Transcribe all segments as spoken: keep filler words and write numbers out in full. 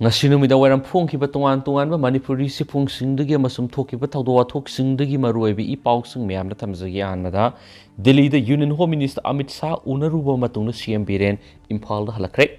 ꯉꯁꯤ ꯅꯨꯃꯤꯗꯥꯡ ꯋꯥꯏꯔꯝ ꯐꯣꯡꯈꯤꯕ ꯇꯣꯉꯥꯟ ꯇꯣꯉꯥꯟꯕ ꯃꯅꯤꯄꯨꯔꯤ ꯁꯤꯐꯨꯡꯁꯤꯡꯗꯒꯤ ꯑꯃꯁꯨꯡ ꯊꯣꯛꯈꯤꯕ ꯊꯧꯗꯣꯛ ꯋꯥꯊꯣꯛꯁꯤꯡꯗꯒꯤ ꯃꯔꯨꯑꯣꯏꯕ ꯏ ꯄꯥꯎꯁꯤꯡ ꯃꯌꯥꯝꯗ ꯊꯝꯖꯒꯦ꯫ ꯑꯍꯥꯟꯕꯗ, ꯗꯤꯜꯂꯤꯗ Union Home Minister Amit Shah ꯎꯅꯔꯨꯕ ꯃꯇꯨꯡꯗ ꯁꯤ ꯑꯦꯝ ꯕꯤꯔꯦꯟ ꯏꯝꯐꯥꯜꯗ ꯍꯜꯂꯛꯈ꯭ꯔꯦ꯫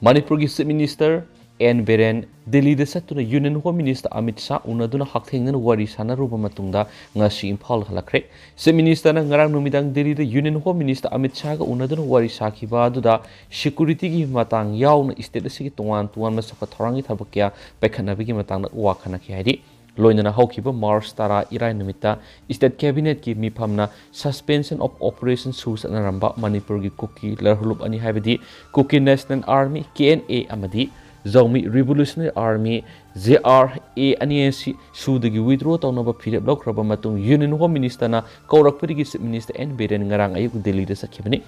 ꯃꯅꯤꯄꯨꯔꯒꯤ Chief Minister ꯑꯦꯟ ꯕꯤꯔꯦꯟ ꯗꯤꯜꯂꯤꯗ ꯆꯠꯇꯨꯅ Union Home Minister Amit Shah ꯎꯅꯗꯨꯅ ꯍꯛꯊꯦꯡꯅꯅ ꯋꯥꯔꯤ ꯁꯥꯟꯅꯔꯨꯕ ꯃꯇꯨꯡꯗ ꯉꯁꯤ ꯏꯝꯐꯥꯜꯗ ꯍꯜꯂꯛꯈ꯭ꯔꯦ꯫ Chief Ministerꯅ ꯉꯔꯥꯡ ꯅꯨꯃꯤꯗꯥꯡ ꯗꯤꯜꯂꯤꯗ Union Home Minister ꯑꯃꯤꯠ ꯁꯥꯍꯒ ꯎꯅꯗꯨꯅ ꯋꯥꯔꯤ ꯁꯥꯈꯤꯕ ꯑꯗꯨꯗ securityꯒꯤ ꯃꯇꯥꯡ ꯌꯥꯎꯅ state ꯑꯁꯤꯒꯤ ꯇꯣꯉꯥꯟ ꯇꯣꯉꯥꯟꯕ ꯆꯥꯎꯈꯠ ꯊꯧꯔꯥꯡꯒꯤ ꯊꯕꯛ ꯀꯌꯥ ꯄꯥꯏꯈꯠꯅꯕꯒꯤ ꯃꯇꯥꯡꯗ ꯋꯥ ꯈꯟꯅꯈꯤ ꯍꯥꯏꯔꯤ꯫ ꯂꯣꯏꯅꯅ ꯍꯧꯈꯤꯕ March ꯇꯔꯥ ꯏꯔꯥꯏ ꯅꯨꯃꯤꯠꯇ state cabinetꯀꯤ ꯃꯤꯐꯝꯅ suspension of operation ꯁꯨ ꯆꯠꯅꯔꯝꯕ ꯃꯅꯤꯄꯨꯔꯒꯤ ꯀꯨꯀꯤ ꯂꯔꯍꯨꯂꯨꯞ ꯑꯅꯤ, ꯍꯥꯏꯕꯗꯤ Kuki National Army, K N A, ꯑꯃꯗꯤ ꯖꯧꯃꯤ Revolutionary Army, J R A, ꯑꯅꯤ ꯑꯁꯤ ꯁꯨꯗꯒꯤ withdraw ꯇꯧꯅꯕ ꯐꯤꯔꯦꯞ ꯂꯧꯈ꯭ꯔꯕ ꯃꯇꯨꯡ Union Home Ministerꯅ ꯀꯧꯔꯛꯄꯗꯒꯤ Chief Minister ꯑꯦꯟ ꯕꯤꯔꯦꯟ ꯉꯔꯥꯡ ꯑꯌꯨꯛ ꯗꯤꯜꯂꯤꯗ ꯆꯠꯈꯤꯕꯅꯤ꯫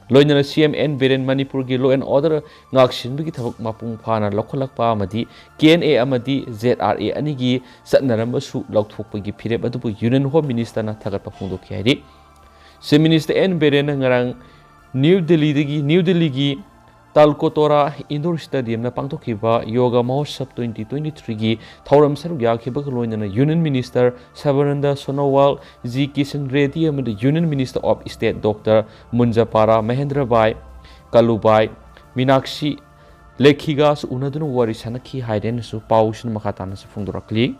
ꯂꯣꯏꯅꯅ ꯁꯤ ꯑꯦꯝ ꯑꯦꯟ ꯕꯤꯔꯦꯟ ꯃꯅꯤꯄꯨꯔꯒꯤ law and order ꯉꯥꯛꯁꯦꯟꯕꯒꯤ ꯊꯕꯛ ꯃꯄꯨꯡ ꯐꯥꯅ ꯂꯧꯈꯠꯂꯛꯄ ꯑꯃꯗꯤ ꯀꯦ ꯑꯦꯟ ꯑꯦ ꯑꯃꯗꯤ ꯖꯦ ꯑꯥꯔ ꯑꯦ ꯑꯅꯤꯒꯤ ꯆꯠꯅꯔꯝꯕ ꯁꯨ ꯂꯧꯊꯣꯛꯄꯒꯤ ꯐꯤꯔꯦꯞ ꯑꯗꯨꯕꯨ Union Home Ministerꯅ ꯊꯥꯒꯠꯄ ꯐꯣꯡꯗꯣꯛꯈꯤ ꯍꯥꯏꯔꯤ꯫ Chief Minister ꯑꯦꯟ ꯕꯤꯔꯦꯟꯅ ꯉꯔꯥꯡ ꯅ꯭ꯌꯨ ꯗꯤꯜꯂꯤꯗꯒꯤ, ꯅ꯭ꯌꯨ ꯗꯤꯜꯂꯤꯒꯤ ꯇꯥꯜꯀꯣꯇꯣꯔꯥ Indoor Stadiumꯗ ꯄꯥꯡꯊꯣꯛꯈꯤꯕ Yoga Mahotsav twenty twenty-threeꯒꯤ ꯊꯧꯔꯝ ꯁꯔꯨꯛ ꯌꯥꯈꯤꯕꯒ ꯂꯣꯏꯅꯅ Union Minister ꯁꯔꯕꯥꯅꯟꯗ ꯁꯣꯅꯣꯋꯥꯜ, G Kisan ready ꯑꯃꯗꯤ Union Minister of State Doctor ꯃꯨꯟꯖꯄꯥꯔꯥ ꯃꯍꯦꯟꯗ꯭ꯔꯕꯥꯏ, ꯀꯂꯨꯕꯥꯏ, Meenakshi ꯂꯦꯈꯤꯒꯥꯁꯨ ꯎꯅꯗꯨꯅ ꯋꯥꯔꯤ ꯁꯥꯟꯅꯈꯤ ꯍꯥꯏꯔꯦꯅꯁꯨ ꯄꯥꯎꯁꯤꯅ ꯃꯈꯥ ꯇꯥꯅꯁꯨ ꯐꯣꯡꯗꯣꯔꯛꯂꯤ꯫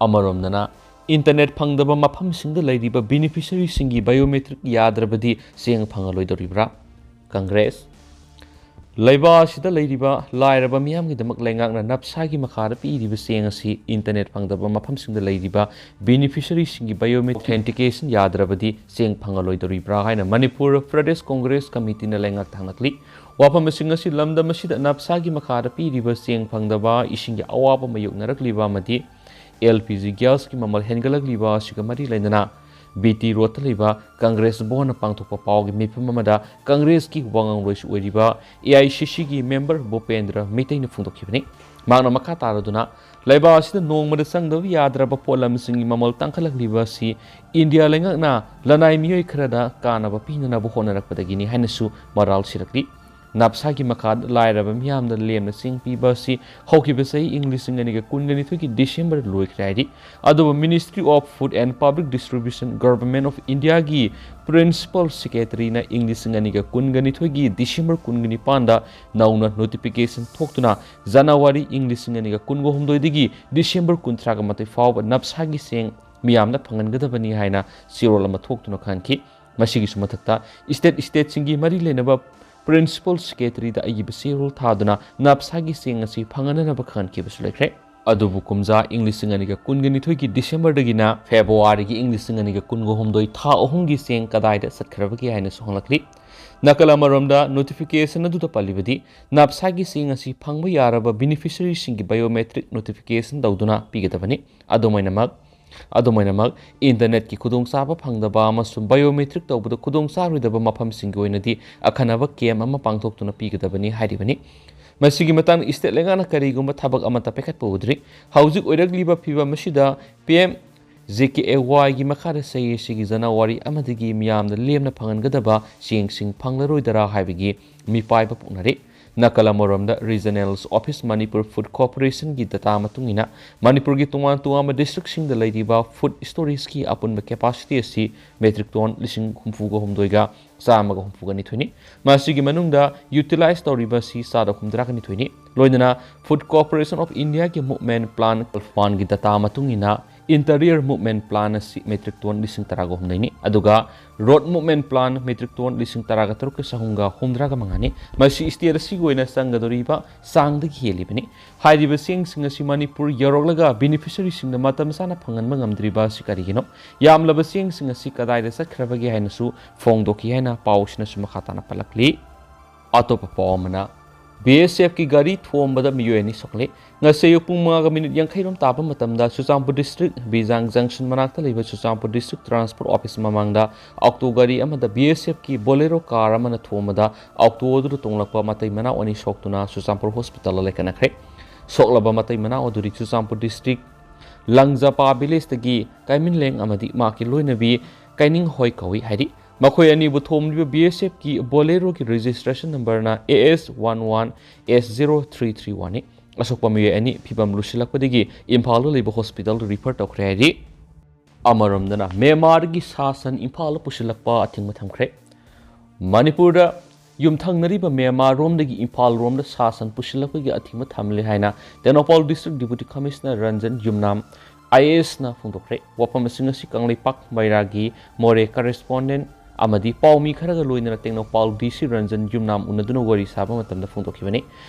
ꯑꯃꯔꯣꯝꯗꯅ, internet ꯐꯪꯗꯕ ꯃꯐꯝꯁꯤꯡꯗ ꯂꯩꯔꯤꯕ beneficiaryꯁꯤꯡꯒꯤ biometric ꯌꯥꯗ꯭ꯔꯕꯗꯤ ꯆꯦꯡ ꯐꯪꯍꯜꯂꯣꯏꯗꯧꯔꯤꯕ꯭ꯔꯥ? ꯀꯪꯒ꯭ꯔꯦꯁ꯫ ꯂꯩꯕꯥꯛ ꯑꯁꯤꯗ ꯂꯩꯔꯤꯕ ꯂꯥꯏꯔꯕ ꯃꯤꯌꯥꯝꯒꯤꯗꯃꯛ ꯂꯩꯉꯥꯛꯅ ꯅꯞꯁꯥꯒꯤ ꯃꯈꯥꯗ ꯄꯤꯔꯤꯕ ꯆꯦꯡ ꯑꯁꯤ internet ꯐꯪꯗꯕ ꯃꯐꯝꯁꯤꯡꯗ ꯂꯩꯔꯤꯕ beneficiaryꯁꯤꯡꯒꯤ biometric authentication ꯌꯥꯗ꯭ꯔꯕꯗꯤ ꯆꯦꯡ ꯐꯪꯍꯜꯂꯣꯏꯗꯧꯔꯤꯕ꯭ꯔꯥ ꯍꯥꯏꯅ ꯃꯅꯤꯄꯨꯔ ꯄ꯭ꯔꯗꯦꯁ ꯀꯪꯒ꯭ꯔꯦꯁ ꯀꯃꯤꯇꯤꯅ ꯂꯩꯉꯥꯛꯇ ꯍꯪꯂꯛꯂꯤ꯫ ꯋꯥꯐꯝ ꯑꯁꯤꯡ ꯑꯁꯤ ꯂꯝꯗꯝ ꯑꯁꯤꯗ ꯅꯞꯁꯥꯒꯤ ꯃꯈꯥꯗ ꯄꯤꯔꯤꯕ ꯆꯦꯡ ꯐꯪꯗꯕ, ꯏꯁꯤꯡꯒꯤ ꯑꯋꯥꯕ ꯃꯥꯌꯣꯛꯅꯔꯛꯂꯤꯕ ꯑꯃꯗꯤ ꯑꯦꯜ ꯄꯤ ꯖꯤ gasꯀꯤ ꯃꯃꯜ ꯍꯦꯟꯒꯠꯂꯛꯂꯤꯕ ꯑꯁꯤꯒ ꯃꯔꯤ ꯂꯩꯅꯅ ꯕꯤ ꯇꯤ ꯔꯣꯗꯇ ꯂꯩꯕ ꯀꯪꯒ꯭ꯔꯦꯁ ꯚꯋꯟꯅ ꯄꯥꯡꯊꯣꯛꯄ ꯄꯥꯎꯒꯤ ꯃꯤꯐꯝ ꯑꯃꯗ ꯀꯪꯒ꯭ꯔꯦꯁꯀꯤ ꯋꯥ ꯉꯥꯡꯂꯣꯏꯁꯨ ꯑꯣꯏꯔꯤꯕ ꯑꯦ ꯑꯥꯏ ꯁꯤ ꯁꯤꯒꯤ member ꯚꯨꯄꯦꯟꯗ꯭ꯔ ꯃꯩꯇꯩꯅ ꯐꯣꯡꯗꯣꯛꯈꯤꯕꯅꯤ꯫ ꯃꯍꯥꯛꯅ ꯃꯈꯥ ꯇꯥꯔꯗꯨꯅ, ꯂꯩꯕꯥꯛ ꯑꯁꯤꯗ ꯅꯣꯡꯃꯗ ꯆꯪꯗꯕ ꯌꯥꯗ꯭ꯔꯕ ꯄꯣꯠꯂꯝꯁꯤꯡꯒꯤ ꯃꯃꯜ ꯇꯥꯡꯈꯠꯂꯛꯂꯤꯕ ꯑꯁꯤ ꯏꯟꯗꯤꯌꯥ ꯂꯩꯉꯥꯛꯅ ꯂꯅꯥꯏ ꯃꯤꯑꯣꯏ ꯈꯔꯗ ꯀꯥꯟꯅꯕ ꯄꯤꯅꯅꯕ ꯍꯣꯠꯅꯔꯛꯄꯗꯒꯤꯅꯤ ꯍꯥꯏꯅꯁꯨ ꯃꯔꯥꯜ ꯁꯤꯔꯛꯂꯤ꯫ ꯅꯥꯞꯁꯥꯒꯤ ꯃꯈꯥꯗ ꯂꯥꯏꯔꯕ ꯃꯤꯌꯥꯝꯗ ꯂꯦꯝꯅ ꯆꯦꯡ ꯄꯤꯕ ꯑꯁꯤ ꯍꯧꯈꯤꯕ ꯆꯍꯤ ꯏꯪ ꯂꯤꯁꯤꯡ ꯑꯅꯤꯒ ꯀꯨꯟꯒ ꯅꯤꯊꯣꯏꯒꯤ ꯗꯤꯁꯦꯝꯕꯔ ꯂꯣꯏꯈ꯭ꯔꯦ ꯍꯥꯏꯔꯤ꯫ ꯑꯗꯨꯕꯨ Ministry of Food and Public Distribution, Government of Indiaꯒꯤ Principal Secretaryꯅ ꯏꯪ ꯂꯤꯁꯤꯡ ꯑꯅꯤꯒ ꯀꯨꯟꯒ ꯅꯤꯊꯣꯏꯒꯤ ꯗꯤꯁꯦꯝꯕꯔ ꯀꯨꯟꯒ ꯅꯤꯄꯥꯟꯗ ꯅꯧꯅ notification ꯊꯣꯛꯇꯨꯅ ꯖꯅꯋꯥꯔꯤ ꯏꯪ ꯂꯤꯁꯤꯡ ꯑꯅꯤꯒ ꯀꯨꯟꯒ ꯍꯨꯝꯗꯣꯏꯗꯒꯤ ꯗꯤꯁꯦꯝꯕꯔ ꯀꯨꯟꯊ꯭ꯔꯥꯒ ꯃꯥꯊꯣꯏ ꯐꯥꯎꯕ ꯅꯥꯞꯁꯥꯒꯤ ꯆꯦꯡ ꯃꯤꯌꯥꯝꯗ ꯐꯪꯍꯟꯒꯗꯕꯅꯤ ꯍꯥꯏꯅ ꯆꯦꯔꯣꯜ ꯑꯃ ꯊꯣꯛꯇꯨꯅ ꯈꯪꯍꯟꯈꯤ꯫ ꯃꯁꯤꯒꯤꯁꯨ ꯃꯊꯛꯇ, state, stateꯁꯤꯡꯒꯤ ꯃꯔꯤ ꯂꯩꯅꯕ Principal Secretaryꯗ ꯑꯏꯕ ꯆꯦꯔꯣꯜ ꯊꯥꯗꯨꯅ ꯅꯥꯞꯁꯥꯒꯤ ꯆꯦꯡ ꯑꯁꯤ ꯐꯪꯍꯟꯅꯅꯕ ꯈꯪꯍꯟꯈꯤꯕꯁꯨ ꯂꯩꯈ꯭ꯔꯦ꯫ ꯑꯗꯨꯕꯨ ꯀꯨꯝꯖꯥ ꯏꯪ ꯂꯤꯁꯤꯡ ꯑꯅꯤꯒ ꯀꯨꯟꯒ ꯅꯤꯊꯣꯏꯒꯤ ꯗꯤꯁꯦꯝꯕꯔꯗꯒꯤꯅ ꯐꯦꯕ꯭ꯔꯨꯋꯥꯔꯤꯒꯤ ꯏꯪ ꯂꯤꯁꯤꯡ ꯑꯅꯤꯒ ꯀꯨꯟꯒ ꯍꯨꯝꯗꯣꯏ ꯊꯥ ꯑꯍꯨꯝꯒꯤ ꯆꯦꯡ ꯀꯗꯥꯏꯗ ꯆꯠꯈ꯭ꯔꯕꯒꯦ ꯍꯥꯏꯅꯁꯨ ꯍꯪꯂꯛꯂꯤ꯫ ꯅꯥꯀꯜ ꯑꯃꯔꯣꯝꯗ, notification ꯑꯗꯨꯗ ꯄꯜꯂꯤꯕꯗꯤ ꯅꯥꯞꯁꯥꯒꯤ ꯆꯦꯡ ꯑꯁꯤ ꯐꯪꯕ ꯌꯥꯔꯕ beneficiaryꯁꯤꯡꯒꯤ biometric notification ꯇꯧꯗꯨꯅ ꯄꯤꯒꯗꯕꯅꯤ꯫ ꯑꯗꯨꯝ ꯑꯣꯏꯅꯃꯛ, ꯑꯗꯨꯝ ꯑꯣꯏꯅꯃꯛ, internetꯀꯤ ꯈꯨꯗꯣꯡꯆꯥꯕ ꯐꯪꯗꯕ ꯑꯃꯁꯨꯡ biometric ꯇꯧꯕꯗ ꯈꯨꯗꯣꯡꯆꯥꯔꯣꯏꯗꯕ ꯃꯐꯝꯁꯤꯡꯒꯤ ꯑꯣꯏꯅꯗꯤ ꯑꯈꯟꯅꯕ camp ꯑꯃ ꯄꯥꯡꯊꯣꯛꯇꯨꯅ ꯄꯤꯒꯗꯕꯅꯤ ꯍꯥꯏꯔꯤꯕꯅꯤ꯫ ꯃꯁꯤꯒꯤ ꯃꯇꯥꯡꯗ state ꯂꯩꯉꯥꯛꯅ ꯀꯔꯤꯒꯨꯝꯕ ꯊꯕꯛ ꯑꯃꯠꯇ ꯄꯥꯏꯈꯠꯄ ꯎꯗ꯭ꯔꯤ꯫ ꯍꯧꯖꯤꯛ ꯑꯣꯏꯔꯛꯂꯤꯕ ꯐꯤꯕꯝ ꯑꯁꯤꯗ P M J K A Yꯒꯤ ꯃꯈꯥꯗ ꯆꯍꯤ ꯑꯁꯤꯒꯤ ꯖꯅꯋꯥꯔꯤ ꯑꯃꯗꯒꯤ ꯃꯤꯌꯥꯝꯗ ꯂꯦꯝꯅ ꯐꯪꯍꯟꯒꯗꯕ ꯆꯦꯡꯁꯤꯡ ꯐꯪꯂꯔꯣꯏꯗꯔꯥ ꯍꯥꯏꯕꯒꯤ ꯃꯤꯄꯥꯏꯕ ꯄꯣꯛꯅꯔꯤ꯫ ꯅꯥꯀꯜ ꯑꯃꯔꯣꯝꯗ, Regional Office Manipur Food Corporationꯒꯤ data ꯃꯇꯨꯡ ꯏꯟꯅ, ꯃꯅꯤꯄꯨꯔꯒꯤ ꯇꯣꯉꯥꯟ ꯇꯣꯉꯥꯟꯕ districtꯁꯤꯡꯗ ꯂꯩꯔꯤꯕ food storageꯀꯤ ꯑꯄꯨꯟꯕ capacity ꯑꯁꯤ metric ton ꯂꯤꯁꯤꯡ ꯍꯨꯝꯐꯨꯒ ꯍꯨꯝꯗꯣꯏꯒ ꯆꯥꯝꯃꯒ ꯍꯨꯝꯐꯨꯒ ꯅꯤꯊꯣꯏꯅꯤ꯫ ꯃꯁꯤꯒꯤ ꯃꯅꯨꯡꯗ utilize ꯇꯧꯔꯤꯕ ꯑꯁꯤ ꯆꯥꯗ ꯍꯨꯝꯗ꯭ꯔꯥꯒ ꯅꯤꯊꯣꯏꯅꯤ꯫ ꯂꯣꯏꯅꯅ Food Corporation of Indiaꯒꯤ movement plan, ꯐꯟꯒꯤ data ꯃꯇꯨꯡ ꯏꯟꯅ, interior movement plan ꯑꯁꯤ metric ton ꯂꯤꯁꯤꯡ ꯇꯔꯥꯒ ꯍꯨꯝꯗꯣꯏꯅꯤ꯫ ꯑꯗꯨꯒ road movement plan metric ton ꯂꯤꯁꯤꯡ ꯇꯔꯥꯒ ꯇꯔꯨꯛꯀ ꯆꯍꯨꯝꯒ ꯍꯨꯝꯗ꯭ꯔꯥꯒ ꯃꯉꯥꯅꯤ꯫ ꯃꯁꯤ state ꯑꯁꯤꯒꯤ ꯑꯣꯏꯅ ꯆꯪꯒꯗꯧꯔꯤꯕ ꯆꯥꯡꯗꯒꯤ ꯍꯦꯜꯂꯤꯕꯅꯤ꯫ ꯍꯥꯏꯔꯤꯕ ꯆꯦꯡꯁꯤꯡ ꯑꯁꯤ ꯃꯅꯤꯄꯨꯔ ꯌꯧꯔꯛꯂꯒ beneficiaryꯁꯤꯡꯗ ꯃꯇꯝ ꯆꯥꯅ ꯐꯪꯍꯟꯕ ꯉꯝꯗ꯭ꯔꯤꯕ ꯑꯁꯤ ꯀꯔꯤꯒꯤꯅꯣ? ꯌꯥꯝꯂꯕ ꯆꯦꯡꯁꯤꯡ ꯑꯁꯤ ꯀꯗꯥꯏꯗ ꯆꯠꯈ꯭ꯔꯕꯒꯦ ꯍꯥꯏꯅꯁꯨ ꯐꯣꯡꯗꯣꯛꯈꯤ ꯍꯥꯏꯅ ꯄꯥꯎꯁꯤꯅꯁꯨ ꯃꯈꯥ ꯇꯥꯅ ꯄꯜꯂꯛꯂꯤ꯫ ꯑꯇꯣꯞꯄ ꯄꯥꯎ ꯑꯃꯅ, B S Fꯀꯤ ꯒꯥꯔꯤ ꯊꯣꯝꯕꯗ ꯃꯤꯑꯣꯏ ꯑꯅꯤ ꯁꯣꯛꯂꯦ꯫ ꯉꯁꯤ ꯑꯌꯨꯛ ꯄꯨꯡ ꯃꯉꯥꯒ minute ꯌꯥꯡꯈꯩꯔꯣꯝ ꯇꯥꯕ ꯃꯇꯝꯗ ꯆꯨꯔꯆꯥꯟꯄꯨꯔ district, ꯕꯤꯖꯥꯡ junction ꯃꯅꯥꯛꯇ ꯂꯩꯕ ꯆꯨꯔꯆꯥꯟꯄꯨꯔ district transport office ꯃꯃꯥꯡꯗ ꯑꯣꯛꯇꯣ ꯒꯥꯔꯤ ꯑꯃꯗ B S Fꯀꯤ Bolero car ꯑꯃꯅ ꯊꯣꯝꯕꯗ ꯑꯣꯛꯇꯣ ꯑꯗꯨꯗ ꯇꯣꯡꯂꯛꯄ ꯃꯇꯩ ꯃꯅꯥꯎ ꯑꯅꯤ ꯁꯣꯛꯇꯨꯅ ꯆꯨꯔꯆꯥꯟꯄꯨꯔ hospitalꯗ ꯂꯩꯈꯠꯅꯈ꯭ꯔꯦ꯫ ꯁꯣꯛꯂꯕ ꯃꯇꯩ ꯃꯅꯥꯎ ꯑꯗꯨꯗꯤ ꯆꯨꯔꯆꯥꯟꯄꯨꯔ district ꯂꯪꯖꯄꯥ villageꯇꯒꯤ ꯀꯥꯏꯃꯤꯟꯂꯦꯡ ꯑꯃꯗꯤ ꯃꯍꯥꯛꯀꯤ ꯂꯣꯏꯅꯕꯤ ꯀꯥꯏꯅꯤꯡꯍꯣꯏ ꯀꯧꯏ ꯍꯥꯏꯔꯤ꯫ ꯃꯈꯣꯏ ꯑꯅꯤꯕꯨ ꯊꯣꯝꯂꯤꯕ B S F ꯀꯤ Bolero ꯒꯤ registration number ꯅ A S one one S zero three three one ꯅꯤ꯫ ꯑꯁꯣꯛꯄ ꯃꯤꯑꯣꯏ ꯑꯅꯤ ꯐꯤꯚꯝ ꯂꯨꯁꯤꯜꯂꯛꯄꯗꯒꯤ ꯏꯝꯐꯥꯜꯗ ꯂꯩꯕ hospital ꯗ refer ꯇꯧꯈ꯭ꯔꯦ ꯍꯥꯏꯔꯤ꯫ ꯑꯃꯔꯣꯝꯗꯅ ꯃ꯭ꯌꯥꯟꯃꯥꯔꯒꯤ ꯁꯥ ꯁꯟ ꯏꯝꯐꯥꯜꯗ ꯄꯨꯁꯤꯜꯂꯛꯄ ꯑꯊꯤꯡꯕ ꯊꯝꯈ꯭ꯔꯦ꯫ ꯃꯅꯤꯄꯨꯔꯗ ꯌꯨꯝꯊꯪꯅꯔꯤꯕ ꯃ꯭ꯌꯥꯟꯃꯥꯔ ꯔꯣꯝꯗꯒꯤ ꯏꯝꯐꯥꯜ ꯔꯣꯝꯗ ꯁꯥ ꯁꯟ ꯄꯨꯁꯤꯜꯂꯛꯄꯒꯤ ꯑꯊꯤꯡꯕ ꯊꯝꯂꯦ ꯍꯥꯏꯅ Tengnoupal District Deputy Commissioner Ranjan Yumnam I A S ꯅ ꯐꯣꯡꯗꯣꯛꯈ꯭ꯔꯦ꯫ ꯋꯥꯐꯝ ꯑꯁꯤꯡ ꯑꯁꯤ ꯀꯪꯂꯩꯄꯥꯛ ꯃꯩꯔꯥꯒꯤ ꯃꯣꯔꯦ correspondent ꯑꯃꯗꯤ ꯄꯥꯎꯃꯤ ꯈꯔꯒ ꯂꯣꯏꯅꯅ ꯇꯦꯡꯅꯧꯄꯥꯜ D C ꯔꯟꯖꯟ ꯌꯨꯝꯅꯥꯝ ꯎꯅꯗꯨꯅ ꯋꯥꯔꯤ ꯁꯥꯕ ꯃꯇꯝꯗ ꯐꯣꯡꯗꯣꯛꯈꯤꯕꯅꯤ꯫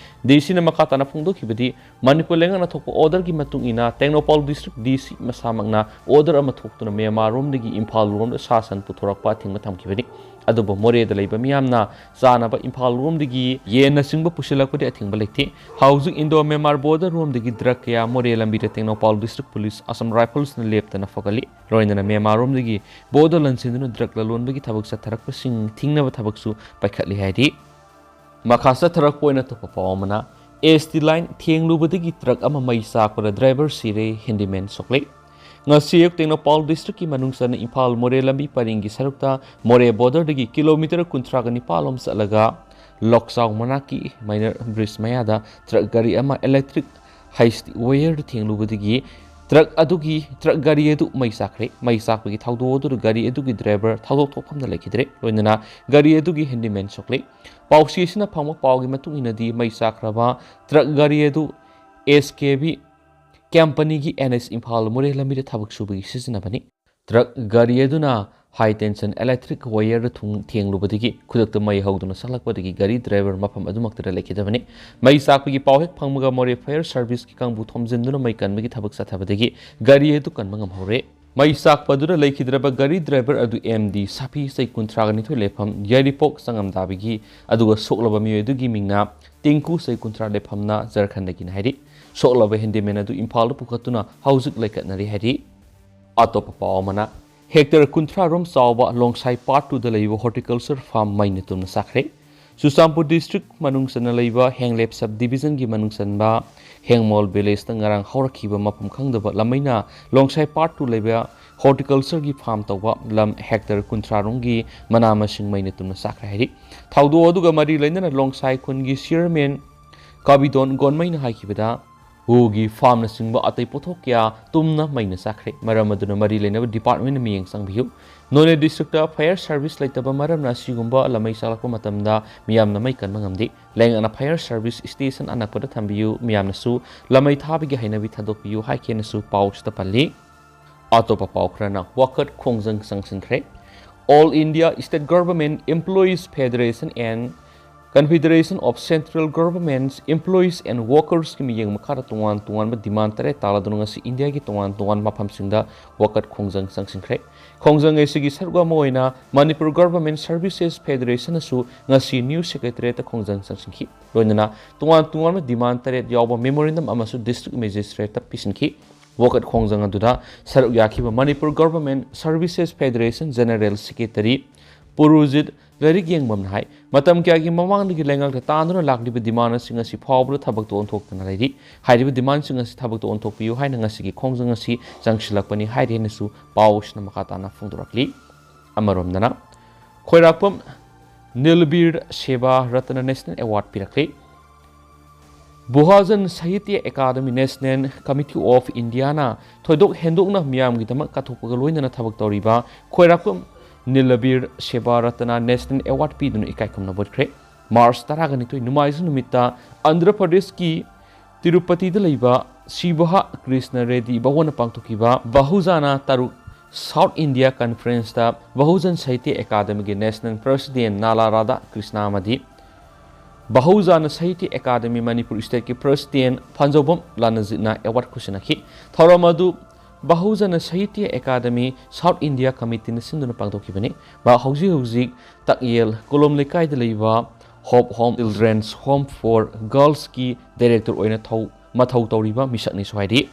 D C ꯅ ꯃꯈꯥ ꯇꯥꯅ ꯐꯣꯡꯗꯣꯛꯈꯤꯕꯗꯤ, ꯃꯅꯤꯄꯨꯔ ꯂꯩꯉꯥꯛꯅ ꯊꯣꯛꯄ order ꯒꯤ ꯃꯇꯨꯡ ꯏꯟꯅ Tengnoupal District D C ꯃꯁꯥꯃꯛꯅ order ꯑꯃ ꯊꯣꯛꯇꯨꯅ ꯃ꯭ꯌꯥꯟꯃꯥꯔ ꯔꯣꯝꯗꯒꯤ ꯏꯝꯐꯥꯜ ꯔꯣꯝꯗ ꯁꯥ ꯁꯟ ꯄꯨꯊꯣꯔꯛꯄ ꯑꯊꯤꯡꯕ ꯊꯝꯈꯤꯕꯅꯤ꯫ ꯑꯗꯨꯕꯨ ꯃꯣꯔꯦꯗ ꯂꯩꯕ ꯃꯤꯌꯥꯝꯅ ꯆꯥꯅꯕ ꯏꯝꯐꯥꯜ ꯔꯣꯝꯗꯒꯤ ꯌꯦꯟꯅꯆꯤꯡꯕ ꯄꯨꯁꯤꯜꯂꯛꯄꯗꯤ ꯑꯊꯤꯡꯕ ꯂꯩꯇꯦ꯫ ꯍꯧꯖꯤꯛ Indo Myanmar border ꯔꯣꯝꯗꯒꯤ drug ꯀꯌꯥ ꯃꯣꯔꯦ ꯂꯝꯕꯤꯗ Tengnoupal District Police, Assam Rifles ꯅ ꯂꯦꯞꯇꯅ ꯐꯒꯠꯂꯤ꯫ ꯂꯣꯏꯅꯅ ꯃ꯭ꯌꯥꯟꯃꯥꯔ ꯔꯣꯝꯗꯒꯤ border ꯂꯥꯟꯁꯤꯟꯗꯨꯅ drug ꯂꯂꯣꯟꯕꯒꯤ ꯊꯕꯛ ꯆꯠꯊꯔꯛꯄꯁꯤꯡ ꯊꯤꯡꯅꯕ ꯊꯕꯛꯁꯨ ꯄꯥꯏꯈꯠꯂꯤ ꯍꯥꯏꯔꯤ꯫ ꯃꯈꯥ ꯆꯠꯊꯔꯛꯄ ꯑꯣꯏꯅ ꯑꯇꯣꯞꯄ ꯄꯥꯎ ꯑꯃꯅ, S T line ꯊꯦꯡꯂꯨꯕꯗꯒꯤ truck ꯑꯃ ꯃꯩ ꯆꯥꯛꯄꯗ driver ꯁꯤꯔꯦ, handyman ꯁꯣꯛꯂꯦ꯫ ꯉꯁꯤ ꯑꯌꯨꯛ ꯇꯦꯡꯅꯧꯄꯥꯜ District ꯀꯤ ꯃꯅꯨꯡ ꯆꯟꯅ ꯏꯝꯐꯥꯜ ꯃꯣꯔꯦ ꯂꯝꯕꯤ ꯄꯔꯤꯡꯒꯤ ꯁꯔꯨꯛꯇ ꯃꯣꯔꯦ border ꯗꯒꯤ kilometre ꯀꯨꯟꯊ꯭ꯔꯥꯒ ꯅꯤꯄꯥꯜ ꯂꯣꯝ ꯆꯠꯂꯒ ꯂꯣꯛꯆꯥꯎ ꯃꯅꯥꯛꯀꯤ minor bridge ꯃꯌꯥꯗ truck ꯒꯥꯔꯤ ꯑꯃ electric high speed wire ꯗ ꯊꯦꯡꯂꯨꯕꯗꯒꯤ truck ꯑꯗꯨꯒꯤ, truck ꯒꯥꯔꯤ ꯑꯗꯨ ꯃꯩ ꯆꯥꯛꯈ꯭ꯔꯦ꯫ ꯃꯩ ꯆꯥꯛꯄꯒꯤ ꯊꯧꯗꯣꯛ ꯑꯗꯨꯗ ꯒꯥꯔꯤ ꯑꯗꯨꯒꯤ driver ꯊꯧꯗꯣꯛ ꯊꯣꯛꯐꯝꯗ ꯂꯩꯈꯤꯗ꯭ꯔꯦ꯫ ꯂꯣꯏꯅꯅ ꯒꯥꯔꯤ ꯑꯗꯨꯒꯤ handyman ꯁꯣꯛꯂꯦ꯫ ꯄꯥꯎꯆꯦꯁꯤꯅ ꯐꯪꯕ ꯄꯥꯎꯒꯤ ꯃꯇꯨꯡ ꯏꯟꯅꯗꯤ, ꯃꯩ ꯆꯥꯛꯈ꯭ꯔꯕ truck ꯒꯥꯔꯤ ꯑꯗꯨ S K B company ꯒꯤ N H ꯏꯝꯐꯥꯜ ꯃꯣꯔꯦ ꯂꯝꯕꯤꯗ ꯊꯕꯛ ꯁꯨꯕꯒꯤ ꯁꯤꯖꯤꯟꯅꯕꯅꯤ꯫ Truck ꯒꯥꯔꯤ ꯑꯗꯨꯅ high tension electric wire ꯗ ꯊꯨꯡ-, ꯊꯦꯡꯂꯨꯕꯗꯒꯤ ꯈꯨꯗꯛꯇ ꯃꯩ ꯍꯧꯗꯨꯅ ꯆꯥꯛꯂꯛꯄꯗꯒꯤ ꯒꯥꯔꯤ driver ꯃꯐꯝ ꯑꯗꯨꯃꯛꯇꯗ ꯂꯩꯈꯤꯗꯕꯅꯤ꯫ ꯃꯩ ꯆꯥꯛꯄꯒꯤ ꯄꯥꯎ ꯍꯦꯛ ꯐꯪꯕꯒ ꯃꯣꯔꯦ fire service ꯀꯤ ꯀꯥꯡꯕꯨ ꯊꯣꯝꯖꯤꯟꯗꯨꯅ ꯃꯩ ꯀꯟꯕꯒꯤ ꯊꯕꯛ ꯆꯠꯊꯕꯗꯒꯤ ꯒꯥꯔꯤ ꯑꯗꯨ ꯀꯟꯕ ꯉꯝꯍꯧꯔꯦ꯫ ꯃꯩ ꯆꯥꯛꯄꯗꯨꯗ ꯂꯩꯈꯤꯗ꯭ꯔꯕ ꯒꯥꯔꯤ driver ꯑꯗꯨ M D ꯁꯥꯐꯤ, ꯆꯍꯤ ꯀꯨꯟꯊ꯭ꯔꯥꯒ ꯅꯤꯊꯣꯏ, ꯂꯩꯐꯝ ꯌꯥꯏꯔꯤꯄꯣꯛ ꯆꯉꯝꯗꯥꯕꯤꯒꯤ, ꯑꯗꯨꯒ ꯁꯣꯛꯂꯕ ꯃꯤꯑꯣꯏ ꯑꯗꯨꯒꯤ ꯃꯤꯡꯅ ꯇꯤꯡꯀꯨ, ꯆꯍꯤ ꯀꯨꯟꯊ꯭ꯔꯥ, ꯂꯩꯐꯝꯅ ꯖꯔꯈꯟꯗꯒꯤꯅꯤ ꯍꯥꯏꯔꯤ꯫ ꯁꯣꯛꯂꯕ handyman ꯑꯗꯨ ꯏꯝꯐꯥꯜꯗ ꯄꯨꯈꯠꯇꯨꯅ ꯍꯧꯖꯤꯛ ꯂꯩꯈꯠꯅꯔꯤ ꯍꯥꯏꯔꯤ꯫ ꯑꯇꯣꯞꯄ ꯄꯥꯎ ꯑꯃꯅ, hectare ꯀꯨꯟꯊ꯭ꯔꯥ ꯔꯣꯝ ꯆꯥꯎꯕ ꯂꯣꯡꯁꯥꯏ Part two ꯗ ꯂꯩꯕ horticulture farm ꯃꯩꯅ ꯇꯨꯝꯅ ꯆꯥꯛꯈ꯭ꯔꯦ꯫ ꯆꯨꯔꯆꯥꯟꯄꯨꯔ District ꯃꯅꯨꯡ ꯆꯟꯅ ꯂꯩꯕ ꯍꯦꯡꯂꯦꯞ Sub Division ꯒꯤ ꯃꯅꯨꯡ ꯆꯟꯕ ꯍꯦꯡꯃꯣꯜ village ꯇ ꯉꯔꯥꯡ ꯍꯧꯔꯛꯈꯤꯕ ꯃꯐꯝ ꯈꯪꯗꯕ ꯂꯥꯃꯩꯅ ꯂꯣꯡꯁꯥꯏ Part two ꯂꯩꯕ ꯍꯣꯔꯇꯤꯀꯜꯆꯔꯒꯤ ꯐꯥꯔꯝ ꯇꯧꯕ ꯂꯝ ꯍꯦꯛꯇꯔ ꯀꯨꯟꯊ꯭ꯔꯥ ꯔꯣꯝꯒꯤ ꯃꯅꯥ ꯃꯁꯤꯡ ꯃꯩꯅ ꯇꯨꯝꯅ ꯆꯥꯛꯈ꯭ꯔꯦ ꯍꯥꯏꯔꯤ꯫ ꯊꯧꯗꯣꯛ ꯑꯗꯨꯒ ꯃꯔꯤ ꯂꯩꯅꯅ ꯂꯣꯡꯁꯥꯏ ꯈꯨꯟꯒꯤ ꯆꯤꯌꯔꯃꯦꯟ ꯀꯥꯕꯤꯗꯣꯟ ꯒꯣꯟꯃꯩꯅ ꯍꯥꯏꯈꯤꯕꯗ, ꯎꯒꯤ ꯐꯥꯔꯝꯅꯆꯤꯡꯕ ꯑꯇꯩ ꯄꯣꯠꯊꯣꯛ ꯀꯌꯥ ꯇꯨꯝꯅ ꯃꯩꯅ ꯆꯥꯛꯈ꯭ꯔꯦ꯫ ꯃꯔꯝ ꯑꯗꯨꯅ ꯃꯔꯤ ꯂꯩꯅꯕ ꯗꯤꯄꯥꯔꯠꯃꯦꯟꯅ ꯃꯤꯠꯌꯦꯡ ꯆꯪꯕꯤꯌꯨ꯫ ꯅꯣꯅꯦ ꯗꯤꯁꯇ꯭ꯔꯤꯛꯇ ꯐꯥꯌꯔ ꯁꯥꯔꯚꯤꯁ ꯂꯩꯇꯕ ꯃꯔꯝꯅ ꯑꯁꯤꯒꯨꯝꯕ ꯂꯃꯩ ꯆꯥꯛꯂꯛꯄ ꯃꯇꯝꯗ ꯃꯤꯌꯥꯝꯅ ꯃꯩ ꯀꯟꯕ ꯉꯝꯗꯦ꯫ ꯂꯩꯉꯥꯛꯅ ꯐꯥꯌꯔ ꯁꯥꯔꯚꯤꯁ ꯁ꯭ꯇꯦꯁꯟ ꯑꯅꯛꯄꯗ ꯊꯝꯕꯤꯌꯨ, ꯃꯤꯌꯥꯝꯅꯁꯨ ꯂꯃꯩ ꯊꯥꯕꯒꯤ ꯍꯩꯅꯕꯤ ꯊꯥꯗꯣꯛꯄꯤꯌꯨ ꯍꯥꯏꯈꯤꯅꯁꯨ ꯄꯥꯎꯁꯤꯗ ꯄꯜꯂꯤ꯫ ꯑꯇꯣꯞꯄ ꯄꯥꯎ ꯈꯔꯅ ꯋꯥꯀꯠ ꯈꯣꯡꯖꯪ ꯆꯪꯁꯤꯟꯈ꯭ꯔꯦ꯫ All India State Government Employees Federation and Confederation of Central Government Employees and Workers ꯀꯤ ꯃꯤꯠꯌꯦꯡ ꯃꯈꯥꯗ ꯇꯣꯉꯥꯟ ꯇꯣꯉꯥꯟꯕ ꯗꯤꯃꯥꯟ ꯇꯔꯦꯠ ꯇꯥꯜꯂꯗꯨꯅ ꯉꯁꯤ ꯏꯟꯗꯤꯌꯥꯒꯤ ꯇꯣꯉꯥꯟ ꯇꯣꯉꯥꯟꯕ ꯃꯐꯝꯁꯤꯡꯗ ꯋꯥꯀꯠ ꯈꯣꯡꯖꯪ ꯆꯪꯁꯤꯟꯈ꯭ꯔꯦ꯫ ꯈꯣꯡꯖꯪ ꯑꯁꯤꯒꯤ ꯁꯔꯨꯛ ꯑꯃ ꯑꯣꯏꯅ ꯃꯅꯤꯄꯨꯔ ꯒꯚꯔꯟꯃꯦꯟꯠ ꯁꯔꯚꯤꯁꯦꯁ ꯐꯦꯗꯔꯦꯁꯟꯅꯁꯨ ꯉꯁꯤ ꯅ꯭ꯌꯨ ꯁꯦꯀ꯭ꯔꯦꯇꯔꯤꯌꯦꯠꯇ ꯈꯣꯡꯖꯪ ꯆꯪꯁꯤꯟꯈꯤ꯫ ꯂꯣꯏꯅꯅ ꯇꯣꯉꯥꯟ ꯇꯣꯉꯥꯟꯕ ꯗꯤꯃꯥꯟ ꯇꯔꯦꯠ ꯌꯥꯎꯕ ꯃꯦꯃꯣꯔꯦꯟꯗꯝ ꯑꯃꯁꯨ ꯗꯤꯁꯇ꯭ꯔꯤꯛ ꯃꯦꯖꯤꯁꯇ꯭ꯔꯦꯠꯇ ꯄꯤꯁꯤꯟꯈꯤ꯫ ꯋꯥꯀꯠ ꯈꯣꯡꯖꯪ ꯑꯗꯨꯗ ꯁꯔꯨꯛ ꯌꯥꯈꯤꯕ Manipur government services federation general secretary Purujit ꯂꯥꯏꯔꯤꯛ ꯌꯦꯡꯕꯝꯅ ꯍꯥꯏ, ꯃꯇꯝ ꯀꯌꯥꯒꯤ ꯃꯃꯥꯡꯗꯒꯤ ꯂꯩꯉꯥꯛꯅ ꯇꯥꯟꯗꯨꯅ ꯂꯥꯛꯂꯤꯕ ꯗꯤꯃꯥꯟ ꯑꯁꯤꯡ ꯑꯁꯤ ꯐꯥꯎꯕꯗ ꯊꯕꯛꯇ ꯑꯣꯟꯊꯣꯛꯇꯅ ꯂꯩꯔꯤ꯫ ꯍꯥꯏꯔꯤꯕ ꯗꯤꯃꯥꯟꯁꯤꯡ ꯑꯁꯤ ꯊꯕꯛꯇ ꯑꯣꯟꯊꯣꯛꯄꯤꯌꯨ ꯍꯥꯏꯅ ꯉꯁꯤꯒꯤ ꯈꯣꯡꯖꯪ ꯑꯁꯤ ꯆꯪꯁꯤꯜꯂꯛꯄꯅꯤ ꯍꯥꯏꯔꯤ ꯍꯥꯏꯅꯁꯨ ꯄꯥꯎ ꯑꯁꯤꯅ ꯃꯈꯥ ꯇꯥꯅ ꯐꯣꯡꯗꯣꯔꯛꯂꯤ꯫ ꯑꯃꯔꯣꯝꯗꯅ, ꯈꯣꯏꯔꯥꯛꯄꯝ ꯅꯤꯜꯕꯤꯔ ꯁꯦꯕꯥ ꯔꯇꯅ ꯅꯦꯁꯅꯦꯜ ꯑꯦꯋꯥꯔꯗ ꯄꯤꯔꯛꯂꯤ꯫ Bahujan Sahitya academy national committee of ꯏꯟꯗꯤꯌꯥꯅ ꯊꯣꯏꯗꯣꯛ ꯍꯦꯟꯗꯣꯛꯅ ꯃꯤꯌꯥꯝꯒꯤꯗꯃꯛ ꯀꯠꯊꯣꯛꯄꯒ ꯂꯣꯏꯅꯅ ꯊꯕꯛ ꯇꯧꯔꯤꯕ ꯈꯣꯏꯔꯥꯛꯄꯝ ꯅꯤꯂꯕꯤꯔ ꯁꯦꯕꯥ ꯔꯇꯅ ꯅꯦꯁꯅꯦꯜ ꯑꯦꯋꯥꯔꯗ ꯄꯤꯗꯨꯅ ꯏꯀꯥꯏ ꯈꯨꯝꯅꯕ ꯎꯠꯈ꯭ꯔꯦ꯫ ꯃꯥꯔꯆ ꯇꯔꯥꯒ ꯅꯤꯊꯣꯏ, ꯅꯣꯡꯃꯥꯏꯖꯤꯡ ꯅꯨꯃꯤꯠꯇ ꯑꯟꯙ꯭ꯔ ꯄ꯭ꯔꯗꯦꯁꯀꯤ ꯇꯤꯔꯨꯄꯇꯤꯗ ꯂꯩꯕ ꯁꯤꯕꯍ ꯀ꯭ꯔꯤꯁꯅ ꯔꯦꯗꯤ ꯚꯕꯟꯗ ꯄꯥꯡꯊꯣꯛꯈꯤꯕ ꯕꯍꯨꯖꯅ ꯇꯔꯨꯛ ꯁꯥꯎꯠ ꯏꯟꯗꯤꯌꯥ ꯀꯟꯐꯔꯦꯟꯁꯇ ꯕꯍꯨꯖꯟ ꯁꯥꯍꯤꯇ꯭ꯌ ꯑꯦꯀꯥꯗꯃꯤꯒꯤ national president Nalla Radhakrishna ꯑꯃꯗꯤ ꯕꯍꯨꯖꯅ ꯁꯥꯍꯤꯇ꯭ꯌ ꯑꯦꯀꯥꯗꯃꯤ ꯃꯅꯤꯄꯨꯔ ꯁ꯭ꯇꯦꯠꯀꯤ ꯄ꯭ꯔꯦꯁꯤꯗꯦꯟꯠ ꯐꯟꯖꯧꯕꯝ ꯂꯥꯅꯖꯤꯠꯅ ꯑꯦꯋꯥꯔꯗ ꯈꯨꯠꯁꯤꯟꯅꯈꯤ꯫ ꯊꯧꯔꯝ ꯑꯗꯨ ꯕꯍꯨꯖꯅ ꯁꯥꯍꯤꯇ꯭ꯌ ꯑꯦꯀꯥꯗꯃꯤ ꯁꯥꯎꯠ ꯏꯟꯗꯤꯌꯥ ꯀꯃꯤꯇꯤꯅ ꯁꯤꯟꯗꯨꯅ ꯄꯥꯡꯊꯣꯛꯈꯤꯕꯅꯤ꯫ ꯃꯍꯥꯛ ꯍꯧꯖꯤꯛ ꯍꯧꯖꯤꯛ ꯇꯥꯛꯌꯦꯜ ꯀꯣꯂꯣꯝ ꯂꯩꯀꯥꯏꯗ ꯂꯩꯕ hope home children's home for ꯒꯔꯜꯁꯀꯤ ꯗꯥꯏꯔꯦꯛꯇꯔ ꯑꯣꯏꯅ ꯊꯧ-, ꯃꯊꯧ ꯇꯧꯔꯤꯕ ꯃꯤꯁꯛꯅꯤꯁꯨ ꯍꯥꯏꯔꯤ꯫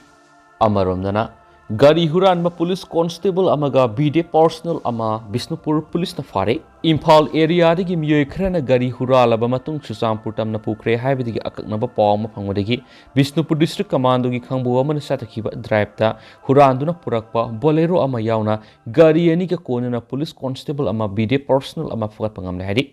ꯑꯃꯔꯣꯝꯗꯅ, ꯒꯥꯔꯤ ꯍꯨꯔꯥꯟꯕ ꯄꯨꯂꯤꯁ ꯀꯣꯟꯁꯇꯦꯕꯜ ꯑꯃꯒ ꯕꯤꯗꯦ ꯄꯥꯔꯁꯣꯅꯦꯜ ꯑꯃ ꯕꯤꯁꯅꯨꯄꯨꯔ ꯄꯨꯂꯤꯁꯅ ꯐꯥꯔꯦ꯫ ꯏꯝꯐꯥꯜ ꯑꯦꯔꯤꯌꯥꯗꯒꯤ ꯃꯤꯑꯣꯏ ꯈꯔꯅ ꯒꯥꯔꯤ ꯍꯨꯔꯥꯜꯂꯕ ꯃꯇꯨꯡ ꯆꯨꯔꯆꯥꯟꯄꯨꯔ ꯇꯝꯅ ꯄꯨꯈ꯭ꯔꯦ ꯍꯥꯏꯕꯗꯒꯤ ꯑꯀꯛꯅꯕ ꯄꯥꯎ ꯑꯃ ꯐꯪꯕꯗꯒꯤ ꯕꯤꯁꯅꯨꯄꯨꯔ ꯗꯤꯁꯇ꯭ꯔꯤꯛ ꯀꯃꯥꯟꯗꯣꯒꯤ ꯈꯪꯕꯨ ꯑꯃꯅ ꯆꯠꯊꯈꯤꯕ ꯗ꯭ꯔꯥꯏꯚꯇ ꯍꯨꯔꯥꯟꯗꯨꯅ ꯄꯨꯔꯛꯄ ꯕꯣꯂꯦꯔꯣ ꯑꯃ ꯌꯥꯎꯅ ꯒꯥꯔꯤ ꯑꯅꯤꯒ ꯀꯣꯟꯅꯅ ꯄꯨꯂꯤꯁ ꯀꯣꯟꯁꯇꯦꯕꯜ ꯑꯃ, ꯕꯤꯗꯦ ꯄꯥꯔꯁꯣꯅꯦꯜ ꯑꯃ ꯐꯒꯠꯄ ꯉꯝꯂꯦ ꯍꯥꯏꯔꯤ꯫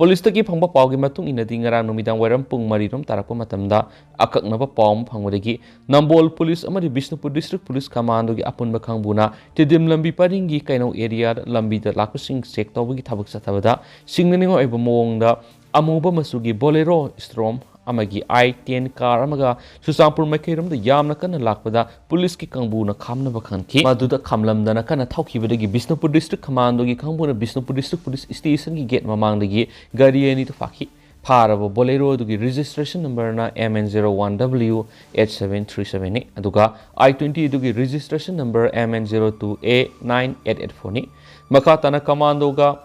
ꯄꯨꯂꯤꯁꯇꯒꯤ ꯐꯪꯕ ꯄꯥꯎꯒꯤ ꯃꯇꯨꯡ ꯏꯟꯅꯗꯤ ꯉꯔꯥꯡ ꯅꯨꯃꯤꯗꯥꯡ ꯋꯥꯏꯔꯝ ꯄꯨꯡ ꯃꯔꯤ ꯔꯣꯝ ꯇꯥꯔꯛꯄ ꯃꯇꯝꯗ ꯑꯀꯛꯅꯕ ꯄꯥꯎ ꯑꯃ ꯐꯪꯕꯗꯒꯤ ꯅꯝꯕꯣꯜ ꯄꯨꯂꯤꯁ ꯑꯃꯗꯤ ꯕꯤꯁꯅꯨꯄꯨꯔ ꯗꯤꯁꯇ꯭ꯔꯤꯛ ꯄꯨꯂꯤꯁ ꯀꯃꯥꯟꯗꯣꯒꯤ ꯑꯄꯨꯟꯕ ꯈꯪꯕꯨꯅ ꯇꯤꯗꯤꯝ ꯂꯝꯕꯤ ꯄꯔꯤꯡꯒꯤ ꯀꯩꯅꯧ ꯑꯦꯔꯤꯌꯥꯗ ꯂꯝꯕꯤꯗ ꯂꯥꯛꯄꯁꯤꯡ ꯆꯦꯛ ꯇꯧꯕꯒꯤ ꯊꯕꯛ ꯆꯠꯊꯕꯗ ꯁꯤꯡꯅꯅꯤꯡꯉꯥꯏ ꯑꯣꯏꯕ ꯃꯑꯣꯡꯗ ꯑꯃꯨꯕ ꯃꯆꯨꯒꯤ ꯕꯣꯂꯦꯔꯣ ꯏꯁꯇ꯭ꯔꯣꯝ ꯑꯃꯒꯤ ꯑꯥꯏ ꯇꯦꯟ ꯀꯥꯔ ꯑꯃꯒ ꯆꯨꯔꯆꯥꯟꯄꯨꯔ ꯃꯥꯏꯀꯩꯔꯣꯝꯗ ꯌꯥꯝꯅ ꯀꯟꯅ ꯂꯥꯛꯄꯗ ꯄꯨꯂꯤꯁꯀꯤ ꯀꯥꯡꯕꯨꯅ ꯈꯥꯝꯅꯕ ꯈꯪꯈꯤ꯫ ꯃꯗꯨꯗ ꯈꯥꯝꯂꯝꯗꯅ ꯀꯟꯅ ꯊꯧꯈꯤꯕꯗꯒꯤ ꯕꯤꯁꯅꯨꯄꯨꯔ ꯗꯤꯁꯇ꯭ꯔꯤꯛ ꯀꯃꯥꯟꯗꯣꯒꯤ ꯀꯥꯡꯕꯨꯅ ꯕꯤꯁꯅꯨꯄꯨꯔ ꯗꯤꯁꯇ꯭ꯔꯤꯛ ꯄꯨꯂꯤꯁ ꯁ꯭ꯇꯦꯁꯟꯒꯤ ꯒꯦꯠ ꯃꯃꯥꯡꯗꯒꯤ ꯒꯥꯔꯤ ꯑꯅꯤꯗꯨ ꯐꯥꯈꯤ꯫ ꯐꯥꯔꯕ ꯕꯣꯂꯦꯔꯣ ꯑꯗꯨꯒꯤ ꯔꯦꯖꯤꯁꯇ꯭ꯔꯦꯁꯟ ꯅꯝꯕꯔꯅ M N zero one W eight seven three ꯁꯚꯦꯟꯅꯤ꯫ ꯑꯗꯨꯒ ꯑꯥꯏ ꯇ꯭ꯋꯦꯟꯇꯤ ꯑꯗꯨꯒꯤ registration number M N zero two A nine eight eight ꯐꯣꯔꯅꯤ꯫ ꯃꯈꯥ ꯇꯥꯅ ꯀꯃꯥꯟꯗꯣꯒ,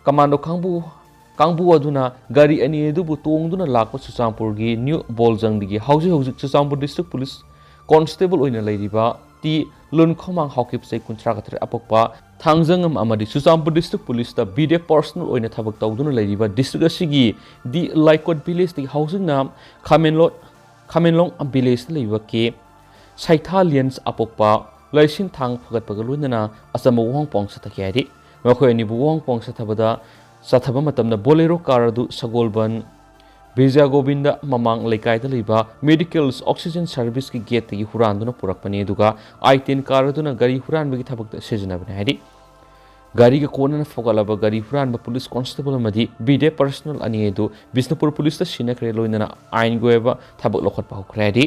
ꯀꯃꯥꯟꯗꯣ ꯀꯥꯡꯕꯨ, ꯀꯥꯡꯕꯨ ꯑꯗꯨꯅ ꯒꯥꯔꯤ ꯑꯅꯤ ꯑꯗꯨꯕꯨ ꯇꯣꯡꯗꯨꯅ ꯂꯥꯛꯄ ꯆꯨꯔꯆꯥꯟꯄꯨꯔꯒꯤ ꯅ꯭ꯌꯨ ꯕꯣꯜꯖꯪꯗꯒꯤ ꯍꯧꯖꯤꯛ ꯍꯧꯖꯤꯛ ꯆꯨꯔꯆꯥꯟꯄꯨꯔ ꯗꯤꯁꯇ꯭ꯔꯤꯛ ꯄꯨꯂꯤꯁ ꯀꯣꯟꯁꯇꯦꯕꯜ ꯑꯣꯏꯅ ꯂꯩꯔꯤꯕ ꯇꯤ ꯂꯨꯟꯈꯣꯃꯥꯡ ꯍꯥꯎꯀꯤꯞ, ꯆꯍꯤ ꯀꯨꯟꯊ꯭ꯔꯥꯒ ꯇꯔꯦꯠ ꯑꯄꯣꯛꯄ ꯊꯥꯡꯖꯉꯝ ꯑꯃꯗꯤ ꯆꯨꯔꯆꯥꯟꯄꯨꯔ ꯗꯤꯁꯇ꯭ꯔꯤꯛ ꯄꯨꯂꯤꯁꯇ ꯕꯤꯗꯦ ꯄꯥꯔꯁꯣꯅꯦꯜ ꯑꯣꯏꯅ ꯊꯕꯛ ꯇꯧꯗꯨꯅ ꯂꯩꯔꯤꯕ ꯗꯤꯁꯇ꯭ꯔꯤꯛ ꯑꯁꯤꯒꯤ ꯗꯤ ꯂꯥꯏꯀꯣꯠ ꯚꯤꯂꯦꯖꯇꯒꯤ ꯍꯧꯖꯤꯛꯅ ꯈꯥꯃꯦꯟꯂꯣꯠ, ꯈꯥꯃꯦꯟꯂꯣꯡ ꯚꯤꯂꯦꯖꯇ ꯂꯩꯕ ꯀꯦ ꯁꯩꯊꯥꯂꯤꯌꯟꯁ ꯑꯄꯣꯛꯄ ꯂꯩꯁꯤꯟꯊꯥꯡ ꯐꯒꯠꯄꯒ ꯂꯣꯏꯅꯅ ꯑꯆꯝꯕ ꯋꯥꯍꯪ ꯄꯥꯎ ꯆꯠꯊꯈꯤ ꯍꯥꯏꯔꯤ꯫ ꯃꯈꯣꯏ ꯑꯅꯤꯕꯨ ꯋꯥꯍꯪ ꯄꯥꯎ ꯆꯠꯊꯕꯗ, ꯆꯠꯊꯕ ꯃꯇꯝꯗ ꯕꯣꯂꯦꯔꯣ ꯀꯥꯔ ꯑꯗꯨ ꯁꯒꯣꯜꯕꯟ ꯕꯤꯖꯌ ꯒꯣꯕꯤꯟꯗ ꯃꯃꯥꯡ ꯂꯩꯀꯥꯏꯗ ꯂꯩꯕ ꯃꯦꯗꯤꯀꯦꯜ ꯑꯣꯛꯁꯤꯖꯦꯟ ꯁꯔꯚꯤꯁꯀꯤ ꯒꯦꯠꯇꯒꯤ ꯍꯨꯔꯥꯟꯗꯨꯅ ꯄꯨꯔꯛꯄꯅꯤ, ꯑꯗꯨꯒ ꯑꯥꯏ ꯇꯦꯟ ꯀꯥꯔ ꯑꯗꯨꯅ ꯒꯥꯔꯤ ꯍꯨꯔꯥꯟꯕꯒꯤ ꯊꯕꯛꯇ ꯁꯤꯖꯤꯟꯅꯕꯅꯤ ꯍꯥꯏꯔꯤ꯫ ꯒꯥꯔꯤꯒ ꯀꯣꯟꯅꯅ ꯐꯒꯠꯂꯕ ꯒꯥꯔꯤ ꯍꯨꯔꯥꯟꯕ ꯄꯨꯂꯤꯁ ꯀꯣꯟꯁꯇꯦꯕꯜ ꯑꯃꯗꯤ ꯕꯤꯗꯦ ꯄꯥꯔꯁꯣꯅꯦꯜ ꯑꯅꯤ ꯑꯗꯨ ꯕꯤꯁꯅꯨꯄꯨꯔ ꯄꯨꯂꯤꯁꯇ ꯁꯤꯟꯅꯈ꯭ꯔꯦ, ꯂꯣꯏꯅꯅ ꯑꯥꯏꯟꯒꯤ ꯑꯣꯏꯕ ꯊꯕꯛ ꯂꯧꯈꯠꯄ ꯍꯧꯈ꯭ꯔꯦ ꯍꯥꯏꯔꯤ꯫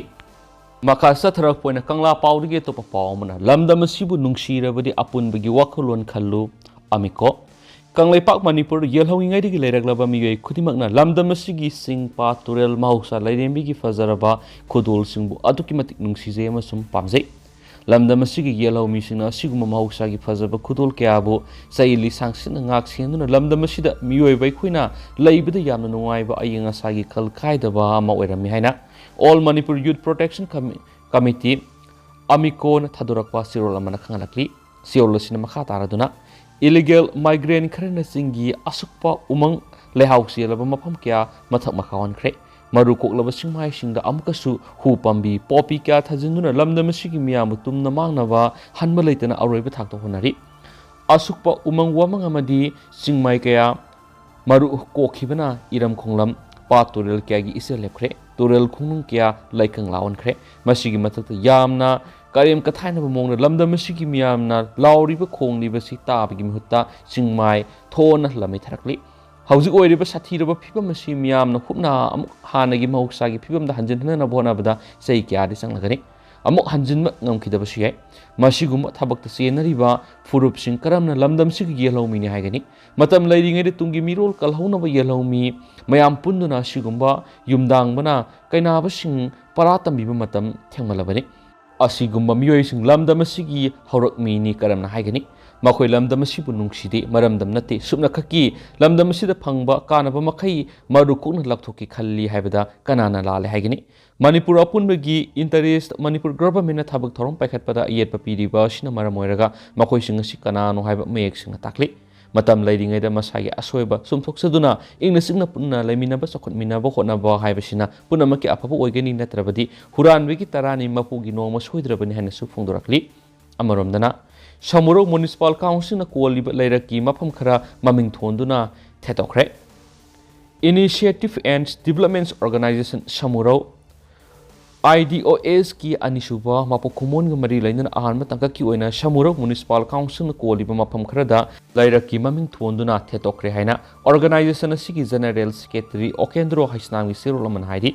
ꯃꯈꯥ ꯆꯠꯊꯔꯛꯄ ꯑꯣꯏꯅ ꯀꯪꯂꯥ ꯄꯥꯎꯗꯒꯤ ꯑꯇꯣꯞꯄ ꯄꯥꯎ ꯑꯃꯅ, ꯂꯝꯗꯝ ꯑꯁꯤꯕꯨ ꯅꯨꯡꯁꯤꯔꯕꯗꯤ ꯑꯄꯨꯟꯕꯒꯤ ꯋꯥꯈꯜꯂꯣꯟ ꯈꯜꯂꯨ, ꯑꯃꯤꯀꯣ꯫ ꯀꯪꯂꯩꯄꯥꯛ ꯃꯅꯤꯄꯨꯔ ꯌꯦꯜꯍꯧꯉꯤꯉꯩꯗꯒꯤ ꯂꯩꯔꯛꯂꯕ ꯃꯤꯑꯣꯏ ꯈꯨꯗꯤꯡꯃꯛꯅ ꯂꯝꯗꯝ ꯑꯁꯤꯒꯤ ꯆꯤꯡ, ꯄꯥꯠ, ꯇꯨꯔꯦꯜ, ꯃꯍꯧꯁꯥ ꯂꯥꯏꯔꯦꯝꯕꯤꯒꯤ ꯐꯖꯔꯕ ꯈꯨꯗꯣꯜꯁꯤꯡꯕꯨ ꯑꯗꯨꯛꯀꯤ ꯃꯇꯤꯛ ꯅꯨꯡꯁꯤꯖꯩ ꯑꯃꯁꯨꯡ ꯄꯥꯝꯖꯩ꯫ ꯂꯝꯗꯝ ꯑꯁꯤꯒꯤ ꯌꯦꯜꯍꯧ ꯃꯤꯁꯤꯡꯅ ꯑꯁꯤꯒꯨꯝꯕ ꯃꯍꯧꯁꯥꯒꯤ ꯐꯖꯕ ꯈꯨꯗꯣꯜ ꯀꯌꯥꯕꯨ ꯆꯍꯤ ꯂꯤꯁꯥꯡ ꯁꯤꯠꯅ ꯉꯥꯛ ꯁꯦꯟꯗꯨꯅ ꯂꯝꯗꯝ ꯑꯁꯤꯗ ꯃꯤꯑꯣꯏꯕ ꯑꯩꯈꯣꯏꯅ ꯂꯩꯕꯗ ꯌꯥꯝꯅ ꯅꯨꯡꯉꯥꯏꯕ, ꯑꯏꯪ ꯑꯁꯥꯒꯤ ꯈꯜ ꯀꯥꯏꯗꯕ ꯑꯃ ꯑꯣꯏꯔꯝꯃꯤ ꯍꯥꯏꯅ All Manipur Youth Protection Commi-, Committee, ꯑꯃꯤꯀꯣꯅ ꯊꯥꯗꯣꯔꯛꯄ ꯆꯦꯔꯣꯜ ꯑꯃꯅ ꯈꯪꯍꯜꯂꯛꯂꯤ꯫ ꯆꯦꯔꯣꯜ ꯑꯁꯤꯅ ꯃꯈꯥ ꯇꯥꯔꯗꯨꯅ, illegal migrant ꯈꯔꯅ ꯆꯤꯡꯒꯤ ꯑꯁꯨꯛꯄ ꯎꯃꯪ ꯂꯩꯍꯥꯎ ꯆꯦꯜꯂꯕ ꯃꯐꯝ ꯀꯌꯥ ꯃꯊꯛ ꯃꯈꯥ ꯑꯣꯟꯈ꯭ꯔꯦ꯫ ꯃꯔꯨ ꯀꯣꯛꯂꯕ ꯆꯤꯡꯃꯥꯏꯁꯤꯡꯗ ꯑꯃꯨꯛꯀꯁꯨ ꯍꯨ ꯄꯥꯝꯕꯤ, ꯄꯣꯄꯤ ꯀꯌꯥ ꯊꯥꯖꯤꯟꯗꯨꯅ ꯂꯝꯗꯝ ꯑꯁꯤꯒꯤ ꯃꯤꯌꯥꯝꯕꯨ ꯇꯨꯝꯅ ꯃꯥꯡꯅꯕ ꯍꯟꯕ ꯂꯩꯇꯅ ꯑꯔꯣꯏꯕ ꯊꯥꯛꯇ ꯍꯣꯠꯅꯔꯤ꯫ ꯑꯁꯨꯛꯄ ꯎꯃꯪ ꯋꯥꯃꯪ ꯑꯃꯗꯤ ꯆꯤꯡꯃꯥꯏ ꯀꯌꯥ ꯃꯔꯨ ꯀꯣꯛꯈꯤꯕꯅ ꯏꯔꯝ ꯈꯣꯡꯂꯝ, ꯄꯥꯠ ꯇꯨꯔꯦꯜ ꯀꯌꯥꯒꯤ ꯏꯆꯦꯜ ꯂꯦꯞꯈ꯭ꯔꯦ꯫ ꯇꯨꯔꯦꯜ ꯈꯣꯡꯅꯨꯡ ꯀꯌꯥ ꯂꯩꯀꯪ ꯂꯥꯛꯍꯟꯈ꯭ꯔꯦ꯫ ꯃꯁꯤꯒꯤ ꯃꯊꯛꯇ ꯌꯥꯝꯅ ꯀꯔꯦꯝ ꯀꯊꯥꯏꯅꯕ ꯃꯑꯣꯡꯗ ꯂꯝꯗꯝ ꯑꯁꯤꯒꯤ ꯃꯤꯌꯥꯝꯅ ꯂꯥꯎꯔꯤꯕ ꯈꯣꯡꯂꯤꯕꯁꯤ ꯇꯥꯕꯒꯤ ꯃꯍꯨꯠꯇ ꯆꯤꯡꯃꯥꯏ ꯊꯣꯟꯅ ꯂꯝꯃꯩ ꯊꯥꯔꯛꯂꯤ꯫ ꯍꯧꯖꯤꯛ ꯑꯣꯏꯔꯤꯕ ꯁꯥꯊꯤꯔꯕ ꯐꯤꯕꯝ ꯑꯁꯤ ꯃꯤꯌꯥꯝꯅ ꯍꯨꯞꯅ ꯑꯃꯨꯛ ꯍꯥꯟꯅꯒꯤ ꯃꯍꯧꯁꯥꯒꯤ ꯐꯤꯕꯝꯗ ꯍꯟꯖꯤꯟꯍꯟꯅꯕ ꯍꯣꯠꯅꯕꯗ ꯆꯍꯤ ꯀꯌꯥꯗꯤ ꯆꯪꯂꯒꯅꯤ꯫ ꯑꯃꯨꯛ ꯍꯟꯖꯤꯟꯕ ꯉꯝꯈꯤꯗꯕꯁꯨ ꯌꯥꯏ꯫ ꯃꯁꯤꯒꯨꯝꯕ ꯊꯕꯛꯇ ꯆꯦꯟꯅꯔꯤꯕ ꯐꯨꯔꯨꯞꯁꯤꯡ ꯀꯔꯝꯅ ꯂꯝꯗꯝꯁꯤꯒꯤ ꯌꯦꯜꯍꯧꯃꯤꯅꯤ ꯍꯥꯏꯒꯅꯤ? ꯃꯇꯝ ꯂꯩꯔꯤꯉꯩꯗ ꯇꯨꯡꯒꯤ ꯃꯤꯔꯣꯜ ꯀꯜꯍꯧꯅꯕ ꯌꯦꯜꯍꯧꯃꯤ ꯃꯌꯥꯝ ꯄꯨꯟꯗꯨꯅ ꯑꯁꯤꯒꯨꯝꯕ ꯌꯨꯝꯗꯥꯡꯕꯅ ꯀꯩꯅꯥꯕꯁꯤꯡ ꯄꯔꯥ ꯇꯝꯕꯤꯕ ꯃꯇꯝ ꯊꯦꯡꯃꯜꯂꯕꯅꯤ꯫ ꯑꯁꯤꯒꯨꯝꯕ ꯃꯤꯑꯣꯏꯁꯤꯡ ꯂꯝꯗꯝ ꯑꯁꯤꯒꯤ ꯍꯧꯔꯛꯃꯤꯅꯤ ꯀꯔꯝꯅ ꯍꯥꯏꯒꯅꯤ? ꯃꯈꯣꯏ ꯂꯝꯗꯝ ꯑꯁꯤꯕꯨ ꯅꯨꯡꯁꯤꯗꯦ, ꯃꯔꯝꯗꯝ ꯅꯠꯇꯦ, ꯁꯨꯞꯅꯈꯛꯀꯤ ꯂꯝꯗꯝ ꯑꯁꯤꯗ ꯐꯪꯕ ꯀꯥꯟꯅꯕ ꯃꯈꯩ ꯃꯔꯨ ꯀꯣꯛꯅ ꯂꯧꯊꯣꯛꯀꯦ ꯈꯜꯂꯤ ꯍꯥꯏꯕꯗ ꯀꯅꯥꯅ ꯂꯥꯜꯂꯦ ꯍꯥꯏꯒꯅꯤ? ꯃꯅꯤꯄꯨꯔ ꯑꯄꯨꯟꯕꯒꯤ interest, ꯃꯅꯤꯄꯨꯔ governmentꯅ ꯊꯕꯛ ꯊꯧꯔꯝ ꯄꯥꯏꯈꯠꯄꯗ ꯑꯌꯦꯠꯄ ꯄꯤꯔꯤꯕ ꯑꯁꯤꯅ ꯃꯔꯝ ꯑꯣꯏꯔꯒ ꯃꯈꯣꯏꯁꯤꯡ ꯑꯁꯤ ꯀꯅꯥꯅꯣ ꯍꯥꯏꯕ ꯃꯌꯦꯛ ꯁꯦꯡꯅ ꯇꯥꯛꯂꯤ꯫ ꯃꯇꯝ ꯂꯩꯔꯤꯉꯩꯗ ꯃꯁꯥꯒꯤ ꯑꯁꯣꯏꯕ ꯆꯨꯝꯊꯣꯛꯆꯗꯨꯅ ꯏꯪꯅ ꯆꯤꯛꯅ ꯄꯨꯟꯅ ꯂꯩꯃꯤꯟꯅꯕ, ꯆꯥꯎꯈꯠꯃꯤꯟꯅꯕ ꯍꯣꯠꯅꯕ ꯍꯥꯏꯕꯁꯤꯅ ꯄꯨꯝꯅꯃꯛꯀꯤ ꯑꯐꯕ ꯑꯣꯏꯒꯅꯤ, ꯅꯠꯇ꯭ꯔꯕꯗꯤ ꯍꯨꯔꯥꯟꯕꯒꯤ ꯇꯔꯥꯅꯤ ꯃꯄꯨꯒꯤ ꯅꯣꯡꯃ ꯁꯣꯏꯗ꯭ꯔꯕꯅꯤ ꯍꯥꯏꯅꯁꯨ ꯐꯣꯡꯗꯣꯔꯛꯂꯤ꯫ ꯑꯃꯔꯣꯝꯗꯅ, ꯁꯃꯨꯔꯧ Municipal Councilꯅ ꯀꯣꯜꯂꯤꯕ ꯂꯩꯔꯛꯀꯤ ꯃꯐꯝ ꯈꯔ ꯃꯃꯤꯡ ꯊꯣꯟꯗꯨꯅ ꯊꯦꯠꯇꯣꯛꯈ꯭ꯔꯦ꯫ Initiative and Development Organization Samurou, IDOSꯀꯤ ꯑꯅꯤꯁꯨꯕ ꯃꯄꯣꯛ ꯀꯨꯝꯑꯣꯟꯒ ꯃꯔꯤ ꯂꯩꯅꯅ ꯑꯍꯥꯟꯕ ꯇꯥꯡꯀꯛꯀꯤ ꯑꯣꯏꯅ ꯁꯃꯨꯔꯧ Municipal Councilꯅ ꯀꯣꯜꯂꯤꯕ ꯃꯐꯝ ꯈꯔꯗ ꯂꯩꯔꯛꯀꯤ ꯃꯃꯤꯡ ꯊꯣꯟꯗꯨꯅ ꯊꯦꯠꯇꯣꯛꯈ꯭ꯔꯦ ꯍꯥꯏꯅ organization ꯑꯁꯤꯒꯤ General Secretary ꯑꯣꯀꯦꯟꯗ꯭ꯔꯣ ꯍꯩꯁꯅꯥꯝꯒꯤ ꯆꯦꯔꯣꯜ ꯑꯃꯅ ꯍꯥꯏꯔꯤ꯫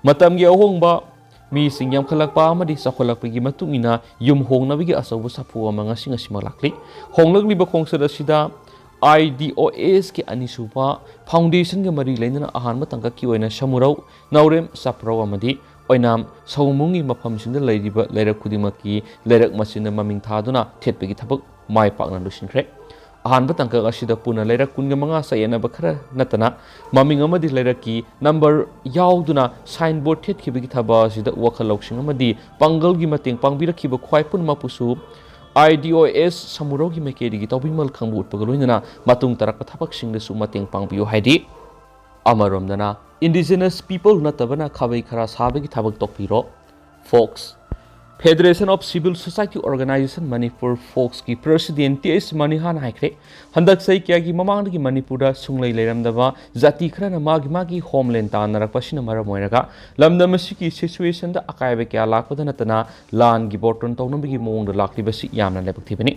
ꯃꯇꯝꯒꯤ ꯑꯍꯣꯡꯕ, ꯃꯤꯁꯤꯡ ꯌꯥꯝꯈꯠꯂꯛꯄ ꯑꯃꯗꯤ ꯆꯥꯎꯈꯠꯂꯛꯄꯒꯤ ꯃꯇꯨꯡ ꯏꯟꯅ ꯌꯨꯝ ꯍꯣꯡꯅꯕꯒꯤ ꯑꯆꯧꯕ ꯁꯥꯐꯨ ꯑꯃ ꯉꯁꯤ ꯉꯁꯤꯃꯛ ꯂꯥꯛꯂꯤ꯫ ꯍꯣꯡꯂꯛꯂꯤꯕ ꯈꯣꯡꯆꯠ ꯑꯁꯤꯗ IDOSꯀꯤ ꯑꯅꯤꯁꯨꯕ foundationꯒ ꯃꯔꯤ ꯂꯩꯅꯅ ꯑꯍꯥꯟꯕ ꯇꯥꯡꯀꯛꯀꯤ ꯑꯣꯏꯅ ꯁꯃꯨꯔꯧ, ꯅꯥꯎꯔꯦꯝ, ꯆꯥꯄ꯭ꯔꯧ ꯑꯃꯗꯤ ꯑꯣꯏꯅꯥꯝ ꯁꯑꯣꯝꯕꯨꯡꯒꯤ ꯃꯐꯝꯁꯤꯡꯗ ꯂꯩꯔꯤꯕ ꯂꯩꯔꯛ ꯈꯨꯗꯤꯡꯃꯛꯀꯤ ꯂꯩꯔꯛ ꯃꯆꯤꯟꯗ ꯃꯃꯤꯡ ꯊꯥꯗꯨꯅ ꯊꯦꯠꯄꯒꯤ ꯊꯕꯛ ꯃꯥꯏ ꯄꯥꯛꯅ ꯂꯣꯏꯁꯤꯟꯈ꯭ꯔꯦ꯫ ꯑꯍꯥꯟꯕ ꯇꯥꯡꯀꯛ ꯑꯁꯤꯗ ꯄꯨꯟꯅ ꯂꯩꯔꯛ ꯀꯨꯟꯒ ꯃꯉꯥ ꯆꯌꯦꯠꯅꯕ ꯈꯔ ꯅꯠꯇꯅ ꯃꯃꯤꯡ ꯑꯃꯗꯤ ꯂꯩꯔꯛꯀꯤ ꯅꯝꯕꯔ ꯌꯥꯎꯗꯨꯅ ꯁꯥꯏꯟꯕꯣꯔꯗ ꯊꯦꯠꯈꯤꯕꯒꯤ ꯊꯕꯛ ꯑꯁꯤꯗ ꯋꯥꯈꯜ ꯂꯧꯁꯤꯡ ꯑꯃꯗꯤ ꯄꯥꯡꯒꯜꯒꯤ ꯃꯇꯦꯡ ꯄꯥꯡꯕꯤꯔꯛꯈꯤꯕ ꯈ꯭ꯋꯥꯏ ꯄꯨꯝꯅꯃꯛꯄꯨꯁꯨ ꯑꯥꯏ ꯗꯤ ꯑꯣ ꯑꯦꯁ ꯁꯃꯨꯔꯧꯒꯤ ꯃꯥꯏꯀꯩꯗꯒꯤ ꯇꯧꯕꯤꯃꯜ ꯈꯪꯕ ꯎꯠꯄꯒ ꯂꯣꯏꯅꯅ ꯃꯇꯨꯡ ꯇꯥꯔꯛꯄ ꯊꯕꯛꯁꯤꯡꯗꯁꯨ ꯃꯇꯦꯡ ꯄꯥꯡꯕꯤꯌꯨ ꯍꯥꯏꯔꯤ꯫ ꯑꯃꯔꯣꯝꯗꯅ, ꯏꯟꯗꯤꯖꯤꯅꯁ ꯄꯤꯄꯜ ꯅꯠꯇꯕꯅ ꯈꯥꯕꯩ ꯈꯔꯥ ꯁꯥꯕꯒꯤ ꯊꯕꯛ ꯇꯧꯕꯤꯔꯣ꯫ FOCS. Federation of Civil Society Organization Manipur, ꯐꯣꯛꯁꯀꯤ ꯄ꯭ꯔꯦꯁꯤꯗꯦꯟꯠ ꯇꯤ ꯑꯩꯆ ꯃꯅꯤꯍꯥꯟ ꯍꯥꯏꯈ꯭ꯔꯦ, ꯍꯟꯗꯛ ꯆꯍꯤ ꯀꯌꯥꯒꯤ ꯃꯃꯥꯡꯗꯒꯤ ꯃꯅꯤꯄꯨꯔꯗ ꯁꯨꯡꯂꯩ ꯂꯩꯔꯝꯗꯕ ꯖꯥꯇꯤ ꯈꯔꯅ ꯃꯥꯒꯤ ꯃꯥꯒꯤ ꯍꯣꯝꯂꯦꯟ ꯇꯥꯟꯅꯔꯛꯄ ꯑꯁꯤꯅ ꯃꯔꯝ ꯑꯣꯏꯔꯒ ꯂꯝꯗꯝ ꯑꯁꯤꯒꯤ ꯁꯤꯆꯨꯋꯦꯁꯟꯗ ꯑꯀꯥꯏꯕ ꯀꯌꯥ ꯂꯥꯛꯄꯗ ꯅꯠꯇꯅ ꯂꯥꯟꯒꯤ ꯕꯣꯔꯇꯣꯟ ꯇꯧꯅꯕꯒꯤ ꯃꯑꯣꯡꯗ ꯂꯥꯛꯂꯤꯕꯁꯤ ꯌꯥꯝꯅ ꯂꯥꯏꯕꯛ ꯊꯤꯕꯅꯤ꯫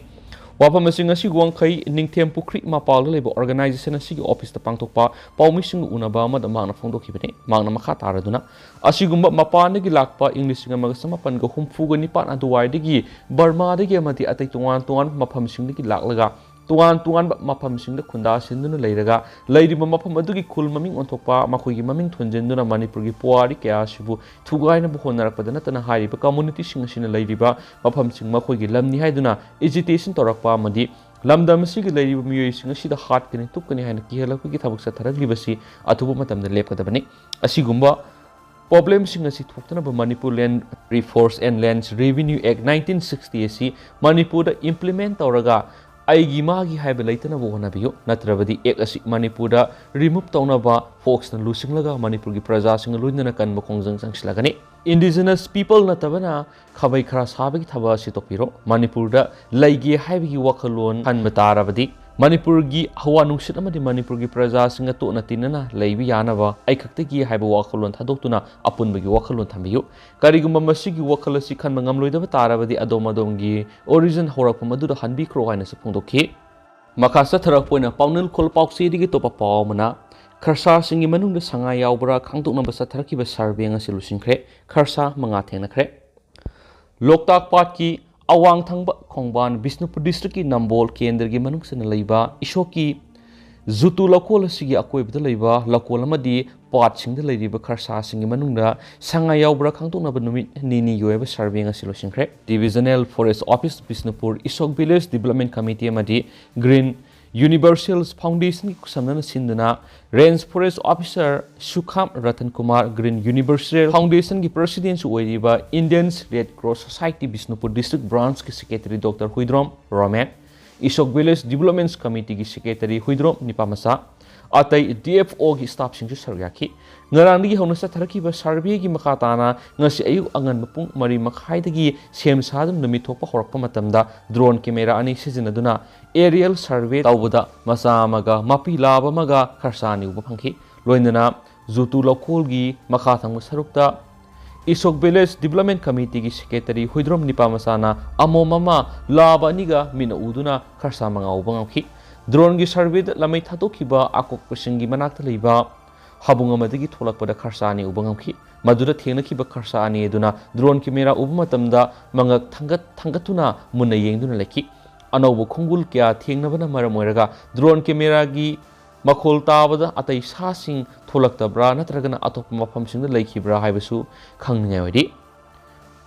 ꯋꯥꯐꯝ ꯑꯁꯤꯡ ꯑꯁꯤ ꯋꯥꯡꯈꯩ ꯅꯤꯡꯊꯦꯝ ꯄꯨꯈ꯭ꯔꯤ ꯃꯄꯥꯜꯗ ꯂꯩꯕ ꯑꯣꯔꯒꯅꯥꯏꯖꯦꯁꯟ ꯑꯁꯤꯒꯤ ꯑꯣꯐꯤꯁꯇ ꯄꯥꯡꯊꯣꯛꯄ ꯄꯥꯎꯃꯤꯁꯤꯡꯒ ꯎꯅꯕ ꯑꯃꯗ ꯃꯍꯥꯛꯅ ꯐꯣꯡꯗꯣꯛꯈꯤꯕꯅꯤ꯫ ꯃꯍꯥꯛꯅ ꯃꯈꯥ ꯇꯥꯔꯗꯨꯅ, ꯑꯁꯤꯒꯨꯝꯕ ꯃꯄꯥꯟꯗꯒꯤ ꯂꯥꯛꯄ ꯏꯪ ꯂꯤꯁꯤꯡ ꯑꯃꯒ ꯆꯃꯥꯄꯟꯒ ꯍꯨꯝꯐꯨꯒ ꯅꯤꯄꯥꯟ ꯑꯗꯨꯋꯥꯏꯗꯒꯤ ꯕꯔꯃꯥꯗꯒꯤ ꯑꯃꯗꯤ ꯑꯇꯩ ꯇꯣꯉꯥꯟ ꯇꯣꯉꯥꯟꯕ ꯃꯐꯝꯁꯤꯡꯗꯒꯤ ꯂꯥꯛꯂꯒ ꯇꯣꯉꯥꯟ ꯇꯣꯉꯥꯟꯕ ꯃꯐꯝꯁꯤꯡꯗ ꯈꯨꯟꯗꯥꯁꯤꯟꯗꯨꯅ ꯂꯩꯔꯒ ꯂꯩꯔꯤꯕ ꯃꯐꯝ ꯑꯗꯨꯒꯤ ꯈꯨꯜ ꯃꯃꯤꯡ ꯑꯣꯟꯊꯣꯛꯄ, ꯃꯈꯣꯏꯒꯤ ꯃꯃꯤꯡ ꯊꯣꯟꯖꯤꯟꯗꯨꯅ ꯃꯅꯤꯄꯨꯔꯒꯤ ꯄꯨꯋꯥꯔꯤ ꯀꯌꯥ ꯑꯁꯤꯕꯨ ꯊꯨꯒꯥꯏꯅꯕ ꯍꯣꯠꯅꯔꯛꯄꯗ ꯅꯠꯇꯅ ꯍꯥꯏꯔꯤꯕ ꯀꯝꯃꯨꯅꯤꯇꯤꯁꯤꯡ ꯑꯁꯤꯅ ꯂꯩꯔꯤꯕ ꯃꯐꯝꯁꯤꯡ ꯃꯈꯣꯏꯒꯤ ꯂꯝꯅꯤ ꯍꯥꯏꯗꯨꯅ ꯑꯦꯖꯤꯇꯦꯁꯟ ꯇꯧꯔꯛꯄ ꯑꯃꯗꯤ ꯂꯝꯗꯝ ꯑꯁꯤꯒꯤ ꯂꯩꯔꯤꯕ ꯃꯤꯑꯣꯏꯁꯤꯡ ꯑꯁꯤꯗ ꯍꯥꯠꯀꯅꯤ ꯇꯨꯞꯀꯅꯤ ꯍꯥꯏꯅ ꯀꯤꯍꯜꯂꯛꯄꯒꯤ ꯊꯕꯛ ꯆꯠꯊꯔꯛꯂꯤꯕꯁꯤ ꯑꯊꯨꯕ ꯃꯇꯝꯗ ꯂꯦꯞꯀꯗꯕꯅꯤ꯫ ꯑꯁꯤꯒꯨꯝꯕ ꯄ꯭ꯔꯣꯕ꯭ꯂꯦꯝꯁꯤꯡ ꯑꯁꯤ ꯊꯣꯛꯇꯅꯕ Manipur Land Reforms and Lands Revenue Act nineteen sixty ꯑꯁꯤ ꯃꯅꯤꯄꯨꯔꯗ ꯏꯝꯄ꯭ꯂꯤꯃꯦꯟ ꯇꯧꯔꯒ ꯑꯩꯒꯤ ꯃꯥꯒꯤ ꯍꯥꯏꯕ ꯂꯩꯇꯅꯕ ꯍꯣꯠꯅꯕꯤꯌꯨ, ꯅꯠꯇ꯭ꯔꯕꯗꯤ ꯑꯦꯛ ꯑꯁꯤ ꯃꯅꯤꯄꯨꯔꯗ ꯔꯤꯃꯨꯚ ꯇꯧꯅꯕ ꯐꯣꯛꯁꯅ ꯂꯨꯆꯤꯡꯂꯒ ꯃꯅꯤꯄꯨꯔꯒꯤ ꯄ꯭ꯔꯖꯥꯁꯤꯡꯒ ꯂꯣꯏꯅꯅ ꯀꯟꯕ ꯈꯣꯡꯖꯪ ꯆꯪꯁꯤꯜꯂꯒꯅꯤ꯫ ꯏꯟꯗꯤꯖꯤꯅꯁ ꯄꯤꯄꯜ ꯅꯠꯇꯕꯅ ꯈꯥꯕꯩ ꯈꯔꯥ ꯁꯥꯕꯒꯤ ꯊꯕꯛ ꯑꯁꯤ ꯇꯣꯛꯄꯤꯔꯣ꯫ ꯃꯅꯤꯄꯨꯔꯗ ꯂꯩꯒꯦ ꯍꯥꯏꯕꯒꯤ ꯋꯥꯈꯜꯂꯣꯟ ꯈꯟꯕ ꯇꯥꯔꯕꯗꯤ ꯃꯅꯤꯄꯨꯔꯒꯤ ꯍꯋꯥ ꯅꯨꯡꯁꯤꯠ ꯑꯃꯗꯤ ꯃꯅꯤꯄꯨꯔꯒꯤ ꯄ꯭ꯔꯖꯥꯁꯤꯡꯒ ꯇꯣꯠꯅ ꯇꯤꯟꯅꯅ ꯂꯩꯕ ꯌꯥꯅꯕ ꯑꯩꯈꯛꯇꯒꯤ ꯍꯥꯏꯕ ꯋꯥꯈꯜꯂꯣꯟ ꯊꯥꯗꯣꯛꯇꯨꯅ ꯑꯄꯨꯟꯕꯒꯤ ꯋꯥꯈꯜꯂꯣꯟ ꯊꯝꯕꯤꯌꯨ꯫ ꯀꯔꯤꯒꯨꯝꯕ ꯃꯁꯤꯒꯤ ꯋꯥꯈꯜ ꯑꯁꯤ ꯈꯟꯕ ꯉꯝꯂꯣꯏꯗꯕ ꯇꯥꯔꯕꯗꯤ ꯑꯗꯣꯝ ꯑꯗꯣꯝꯒꯤ ꯑꯣꯔꯤꯖꯤꯟ ꯍꯧꯔꯛꯐꯝ ꯑꯗꯨꯗ ꯍꯟꯕꯤꯈ꯭ꯔꯣ ꯍꯥꯏꯅꯁꯨ ꯐꯣꯡꯗꯣꯛꯈꯤ꯫ ꯃꯈꯥ ꯆꯠꯊꯔꯛꯄ ꯑꯣꯏꯅ ꯄꯥꯎꯅꯤꯜꯈꯣꯜ ꯄꯥꯎꯆꯦꯗꯒꯤ ꯑꯇꯣꯞꯄ ꯄꯥꯎ ꯑꯃꯅ, ꯈꯔꯁꯥꯁꯤꯡꯒꯤ ꯃꯅꯨꯡꯗ ꯁꯉꯥꯏ ꯌꯥꯎꯕ꯭ꯔꯥ ꯈꯪꯗꯣꯛꯅꯕ ꯆꯠꯊꯔꯛꯈꯤꯕ ꯁꯔꯚꯦ ꯉꯁꯤ ꯂꯣꯏꯁꯤꯟꯈ꯭ꯔꯦ꯫ ꯈꯔꯁꯥ ꯃꯉꯥ ꯊꯦꯡꯅꯈ꯭ꯔꯦ꯫ ꯂꯣꯛꯇꯥꯛ ꯄꯥꯠꯀꯤ ꯑꯋꯥꯡ ꯊꯪꯕ ꯈꯣꯡꯕꯥꯟ, ꯕꯤꯁꯅꯨꯄꯨꯔ ꯗꯤꯁꯇ꯭ꯔꯤꯛꯀꯤ ꯅꯝꯕꯣꯜ ꯀꯦꯟꯗ꯭ꯔꯒꯤ ꯃꯅꯨꯡ ꯆꯟꯅ ꯂꯩꯕ ꯏꯁꯣꯛꯀꯤ ꯖꯨꯇꯨ ꯂꯧꯀꯣꯜ ꯑꯁꯤꯒꯤ ꯑꯀꯣꯏꯕꯗ ꯂꯩꯕ ꯂꯧꯀꯣꯜ ꯑꯃꯗꯤ ꯄꯥꯠꯁꯤꯡꯗ ꯂꯩꯔꯤꯕ ꯈꯔꯁꯥꯁꯤꯡꯒꯤ ꯃꯅꯨꯡꯗ ꯁꯉꯥꯏ ꯌꯥꯎꯕ꯭ꯔꯥ ꯈꯪꯗꯣꯛꯅꯕ ꯅꯨꯃꯤꯠ ꯅꯤꯅꯤꯒꯤ ꯑꯣꯏꯕ ꯁꯔꯚꯦ ꯉꯁꯤ ꯂꯣꯏꯁꯤꯟꯈ꯭ꯔꯦ꯫ Divisional Forest Office Bishnupur, ꯏꯁꯣꯛ Village Development Committee ꯑꯃꯗꯤ Green Universal Foundationꯒꯤ ꯈꯨꯠꯁꯝꯅꯅ ꯁꯤꯟꯗꯨꯅ Range Forest Officer ꯁꯨꯈꯥꯝ Ratan Kumar, Green Universal Foundationꯒꯤ Presidentꯁꯨ ꯑꯣꯏꯔꯤꯕ Indian Red Cross Society Bishnupur District Branchꯀꯤ Secretary Doctor Huidrom Romen, Ishok Village Development Committeeꯒꯤ Secretary ꯍꯨꯏꯗ꯭ꯔꯣꯝ ꯅꯤꯄꯥꯃꯆꯥ, ꯑꯇꯩ ꯗꯤ ꯑꯦꯐ ꯑꯣꯒꯤ staffꯁꯤꯡꯁꯨ ꯁꯔꯨꯛ ꯌꯥꯈꯤ꯫ ꯉꯔꯥꯡꯗꯒꯤ ꯍꯧꯅ ꯆꯠꯊꯔꯛꯈꯤꯕ ꯁꯔꯚꯦꯒꯤ ꯃꯈꯥ ꯇꯥꯅ ꯉꯁꯤ ꯑꯌꯨꯛ ꯑꯉꯟꯕ ꯄꯨꯡ ꯃꯔꯤ ꯃꯈꯥꯏꯗꯒꯤ ꯁꯦꯝ ꯁꯥꯗꯨꯅ ꯅꯨꯃꯤꯠ ꯊꯣꯛꯄ ꯍꯧꯔꯛꯄ ꯃꯇꯝꯗ drone camera ꯑꯅꯤ ꯁꯤꯖꯤꯟꯅꯗꯨꯅ aerial survey ꯇꯧꯕꯗ ꯃꯆꯥ ꯑꯃꯒ ꯃꯄꯤ ꯂꯥꯕ ꯑꯃꯒ ꯈꯔꯁꯥ ꯑꯅꯤ ꯎꯕ ꯐꯪꯈꯤ꯫ ꯂꯣꯏꯅꯅ ꯖꯨꯇꯨ ꯂꯧꯀꯣꯜꯒꯤ ꯃꯈꯥ ꯊꯪꯕ ꯁꯔꯨꯛꯇ ꯏꯁꯣꯛ Village Development Committeeꯒꯤ Secretary ꯍꯨꯏꯗ꯭ꯔꯣꯝ ꯅꯤꯄꯥꯃꯆꯥꯅ ꯑꯃꯣꯝ ꯑꯃ, ꯂꯥꯕ ꯑꯅꯤꯒ ꯃꯤꯠꯅ ꯎꯗꯨꯅ ꯈꯔꯁꯥ ꯃꯉꯥ ꯎꯕ ꯉꯝꯈꯤ꯫ Droneꯒꯤ surveyꯗ ꯂꯃꯩ ꯊꯥꯗꯣꯛꯈꯤꯕ ꯑꯀꯣꯛꯄꯁꯤꯡꯒꯤ ꯃꯅꯥꯛꯇ ꯂꯩꯕ ꯍꯥꯕꯨꯡ ꯑꯃꯗꯒꯤ ꯊꯣꯛꯂꯛꯄꯗ ꯈꯔꯁꯥ ꯑꯅꯤ ꯎꯕ ꯉꯝꯈꯤ꯫ ꯃꯗꯨꯗ ꯊꯦꯡꯅꯈꯤꯕ ꯈꯔꯁꯥ ꯑꯅꯤ ꯑꯗꯨꯅ drone camera ꯎꯕ ꯃꯇꯝꯗ ꯃꯉꯛ ꯊꯥꯡꯒꯠ ꯊꯥꯡꯒꯠꯇꯨꯅ ꯃꯨꯟꯅ ꯌꯦꯡꯗꯨꯅ ꯂꯩꯈꯤ꯫ ꯑꯅꯧꯕ ꯈꯣꯡꯒꯨꯜ ꯀꯌꯥ ꯊꯦꯡꯅꯕꯅ ꯃꯔꯝ ꯑꯣꯏꯔꯒ drone cameraꯒꯤ ꯃꯈꯣꯜ ꯇꯥꯕꯗ ꯑꯇꯩ ꯁꯥꯁꯤꯡ ꯊꯣꯛꯂꯛꯇꯕ꯭ꯔꯥ ꯅꯠꯇ꯭ꯔꯒꯅ ꯑꯇꯣꯞꯄ ꯃꯐꯝꯁꯤꯡꯗ ꯂꯩꯈꯤꯕ꯭ꯔꯥ ꯍꯥꯏꯕꯁꯨ ꯈꯪꯅꯤꯡꯉꯥꯏ ꯑꯣꯏꯔꯤ꯫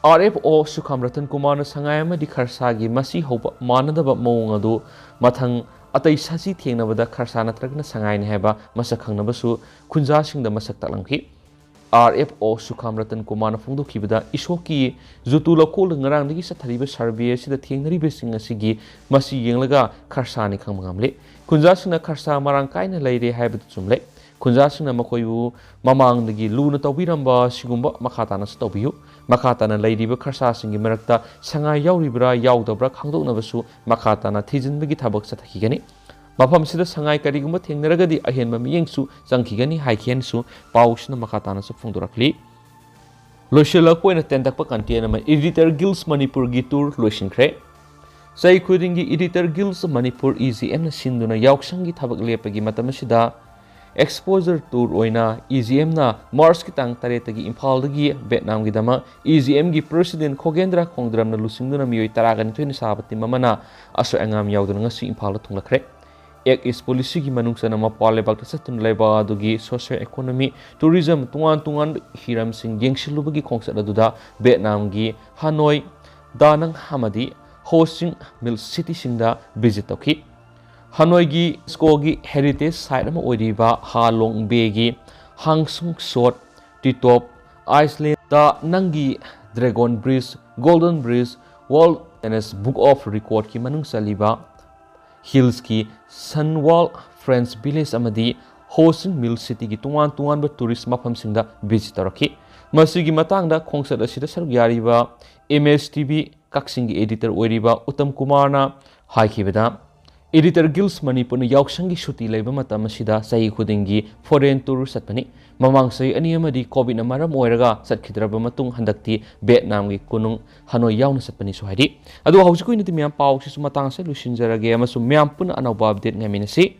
ꯑꯥꯔ ꯑꯦꯐ ꯑꯣ ꯁꯨꯈꯥꯝ ꯔꯇꯟ ꯀꯨꯃꯥꯔꯅ ꯁꯉꯥꯏ ꯑꯃꯗꯤ ꯈꯔꯁꯥꯒꯤ ꯃꯁꯤ ꯍꯧꯕ ꯃꯥꯟꯅꯗꯕ ꯃꯑꯣꯡ ꯑꯗꯨ ꯃꯊꯪ ꯑꯇꯩ ꯁꯥꯁꯤ ꯊꯦꯡꯅꯕꯗ ꯈꯔꯁꯥ ꯅꯠꯇ꯭ꯔꯒꯅ ꯁꯉꯥꯏꯅꯤ ꯍꯥꯏꯕ ꯃꯁꯛ ꯈꯪꯅꯕꯁꯨ ꯈꯨꯟꯖꯥꯁꯤꯡꯗ ꯃꯁꯛ ꯇꯥꯛꯂꯝꯈꯤ꯫ ꯑꯥꯔ ꯑꯦꯐ ꯑꯣ ꯁꯨꯈꯥꯝ ꯔꯇꯟ ꯀꯨꯃꯥꯔꯅ ꯐꯣꯡꯗꯣꯛꯈꯤꯕꯗ ꯏꯁꯣꯛꯀꯤ ꯖꯨꯇꯨ ꯂꯧꯀꯣꯜꯗ ꯉꯔꯥꯡꯗꯒꯤ ꯆꯠꯊꯔꯤꯕ ꯁꯔꯚꯦ ꯑꯁꯤꯗ ꯊꯦꯡꯅꯔꯤꯕꯁꯤꯡ ꯑꯁꯤꯒꯤ ꯃꯁꯤ ꯌꯦꯡꯂꯒ ꯈꯔꯁꯥꯅꯤ ꯈꯪꯕ ꯉꯝꯂꯦ꯫ ꯈꯨꯟꯖꯥꯁꯤꯡꯅ ꯈꯔꯁꯥ ꯃꯔꯥꯡ ꯀꯥꯏꯅ ꯂꯩꯔꯦ ꯍꯥꯏꯕꯗꯨ ꯆꯨꯝꯂꯦ꯫ ꯈꯨꯟꯖꯥꯁꯤꯡꯅ ꯃꯈꯣꯏꯕꯨ ꯃꯃꯥꯡꯗꯒꯤ ꯂꯨꯅ ꯇꯧꯕꯤꯔꯝꯕ ꯑꯁꯤꯒꯨꯝꯕ ꯃꯈꯥ ꯇꯥꯅꯁꯨ ꯇꯧꯕꯤꯌꯨ꯫ ꯃꯈꯥ ꯇꯥꯅ ꯂꯩꯔꯤꯕ ꯈꯔꯁꯥꯁꯤꯡꯒꯤ ꯃꯔꯛꯇ ꯁꯉꯥꯏ ꯌꯥꯎꯔꯤꯕ꯭ꯔꯥ ꯌꯥꯎꯗꯕ꯭ꯔꯥ ꯈꯪꯗꯣꯛꯅꯕꯁꯨ ꯃꯈꯥ ꯇꯥꯅ ꯊꯤꯖꯤꯟꯕꯒꯤ ꯊꯕꯛ ꯆꯠꯊꯈꯤꯒꯅꯤ꯫ ꯃꯐꯝꯁꯤꯗ ꯁꯉꯥꯏ ꯀꯔꯤꯒꯨꯝꯕ ꯊꯦꯡꯅꯔꯒꯗꯤ ꯑꯍꯦꯟꯕ ꯃꯤꯠꯌꯦꯡꯁꯨ ꯆꯪꯈꯤꯒꯅꯤ ꯍꯥꯏꯈꯤ ꯍꯥꯏꯅꯁꯨ ꯄꯥꯎꯁꯤꯅ ꯃꯈꯥ ꯇꯥꯅꯁꯨ ꯐꯣꯡꯗꯣꯔꯛꯂꯤ꯫ ꯂꯣꯏꯁꯤꯜꯂꯛꯄ ꯑꯣꯏꯅ ꯇꯦꯟꯇꯛꯄ content ꯑꯃ, Editor Guilds ꯃꯅꯤꯄꯨꯔꯒꯤ tour ꯂꯣꯏꯁꯤꯟꯈ꯭ꯔꯦ꯫ ꯆꯍꯤ ꯈꯨꯗꯤꯡꯒꯤ Editor Guilds Manipur, E G ꯑꯦꯝꯅ ꯁꯤꯟꯗꯨꯅ ꯌꯥꯎꯁꯪꯒꯤ ꯊꯕꯛ ꯂꯦꯞꯄꯒꯤ ꯃꯇꯝ ꯑꯁꯤꯗ exposure tour ꯑꯣꯏꯅ ꯏ ꯖꯤ ꯑꯦꯝꯅ ꯃꯥꯔꯆꯀꯤ ꯇꯥꯡ ꯇꯔꯦꯠꯇꯒꯤ ꯏꯝꯐꯥꯜꯗꯒꯤ ꯚꯦꯠꯅꯥꯝꯒꯤꯗꯃꯛ ꯏ ꯖꯤ ꯑꯦꯝꯒꯤ President ꯈꯣꯒꯦꯟꯗ꯭ꯔ ꯈꯣꯡꯗ꯭ꯔꯝꯅ ꯂꯨꯆꯤꯡꯗꯨꯅ ꯃꯤꯑꯣꯏ ꯇꯔꯥꯒ ꯅꯤꯊꯣꯏꯅ ꯁꯥꯕ team ꯑꯃꯅ ꯑꯁꯣꯏ ꯑꯉꯥꯝ ꯌꯥꯎꯗꯨꯅ ꯉꯁꯤ ꯏꯝꯐꯥꯜꯗ ꯊꯨꯡꯂꯈ꯭ꯔꯦ꯫ Act East Policyꯒꯤ ꯃꯅꯨꯡ ꯆꯟꯅ ꯃꯄꯥꯟ ꯂꯩꯕꯥꯛꯇ ꯆꯠꯇꯨꯅ ꯂꯩꯕꯥꯛ ꯑꯗꯨꯒꯤ socio economy, tourism, ꯇꯣꯉꯥꯟ ꯇꯣꯉꯥꯟꯕ ꯍꯤꯔꯝꯁꯤꯡ ꯌꯦꯡꯁꯤꯜꯂꯨꯕꯒꯤ ꯈꯣꯡꯆꯠ ꯑꯗꯨꯗ ꯚꯤꯌꯦꯠꯅꯥꯝꯒꯤ ꯍꯅꯣꯏ ꯗꯥ ꯅꯪ ꯑꯃꯗꯤ ꯍꯣ ꯆꯤꯡ ꯃꯤꯜ ꯁꯤꯇꯤꯁꯤꯡꯗ visit ꯇꯧꯈꯤ꯫ ꯍꯅꯣꯏꯒꯤ UNESCOꯒꯤ heritage site ꯑꯃ ꯑꯣꯏꯔꯤꯕ ꯍꯥ ꯂꯣꯡ ꯕꯦꯒꯤ ꯍꯥꯡꯁꯨꯡ ꯁꯣꯠ, ꯇ꯭ꯔꯤꯇꯣꯞ, ꯑꯥꯏꯁꯂꯦꯟꯗ ꯅꯪꯒꯤ Dragon Bridge, Golden Bridge, World Guinness Book of Recordꯀꯤ ꯃꯅꯨꯡ ꯆꯜꯂꯤꯕ ꯍꯤꯜꯁꯀꯤ ꯁꯟꯋꯥꯜ ꯐ꯭ꯔꯦꯟꯁ ꯚꯤꯂꯦꯖ ꯑꯃꯗꯤ ꯍꯣ ꯆꯤꯡ ꯃꯤꯜ ꯁꯤꯇꯤꯒꯤ ꯇꯣꯉꯥꯟ ꯇꯣꯉꯥꯟꯕ tourist ꯃꯐꯝꯁꯤꯡꯗ visit ꯇꯧꯔꯛꯈꯤ꯫ ꯃꯁꯤꯒꯤ ꯃꯇꯥꯡꯗ ꯈꯣꯡꯆꯠ ꯑꯁꯤꯗ ꯁꯔꯨꯛ ꯌꯥꯔꯤꯕ MSTV ꯀꯛꯆꯤꯡꯒꯤ editor ꯑꯣꯏꯔꯤꯕ ꯎꯠꯇꯝ ꯀꯨꯃꯥꯔꯅ ꯍꯥꯏꯈꯤꯕꯗ, Editor Guilds ꯃꯅꯤꯄꯨꯔꯅ ꯌꯥꯎꯁꯪꯒꯤ ꯁꯨꯇꯤ ꯂꯩꯕ ꯃꯇꯝ ꯑꯁꯤꯗ ꯆꯍꯤ ꯈꯨꯗꯤꯡꯒꯤ foreign tour ꯆꯠꯄꯅꯤ꯫ ꯃꯃꯥꯡ ꯆꯍꯤ ꯑꯅꯤ ꯑꯃꯗꯤ COVIDꯅ ꯃꯔꯝ ꯑꯣꯏꯔꯒ ꯆꯠꯈꯤꯗ꯭ꯔꯕ ꯃꯇꯨꯡ ꯍꯟꯗꯛꯇꯤ ꯚꯤꯌꯦꯠꯅꯥꯝꯒꯤ ꯀꯣꯅꯨꯡ ꯍꯅꯣꯏ ꯌꯥꯎꯅ ꯆꯠꯄꯅꯤꯁꯨ ꯍꯥꯏꯔꯤ꯫ ꯑꯗꯨ ꯍꯧꯖꯤꯛꯀꯤ ꯑꯣꯏꯅꯗꯤ ꯃꯌꯥꯝ ꯄꯥꯎꯁꯤꯁꯨ ꯃꯇꯥꯡ ꯑꯁꯤꯗ ꯂꯣꯏꯁꯤꯟꯖꯔꯒꯦ ꯑꯃꯁꯨꯡ ꯃꯌꯥꯝ ꯄꯨꯟꯅ ꯑꯅꯧꯕ update ꯉꯥꯏꯃꯤꯟꯅꯁꯤ꯫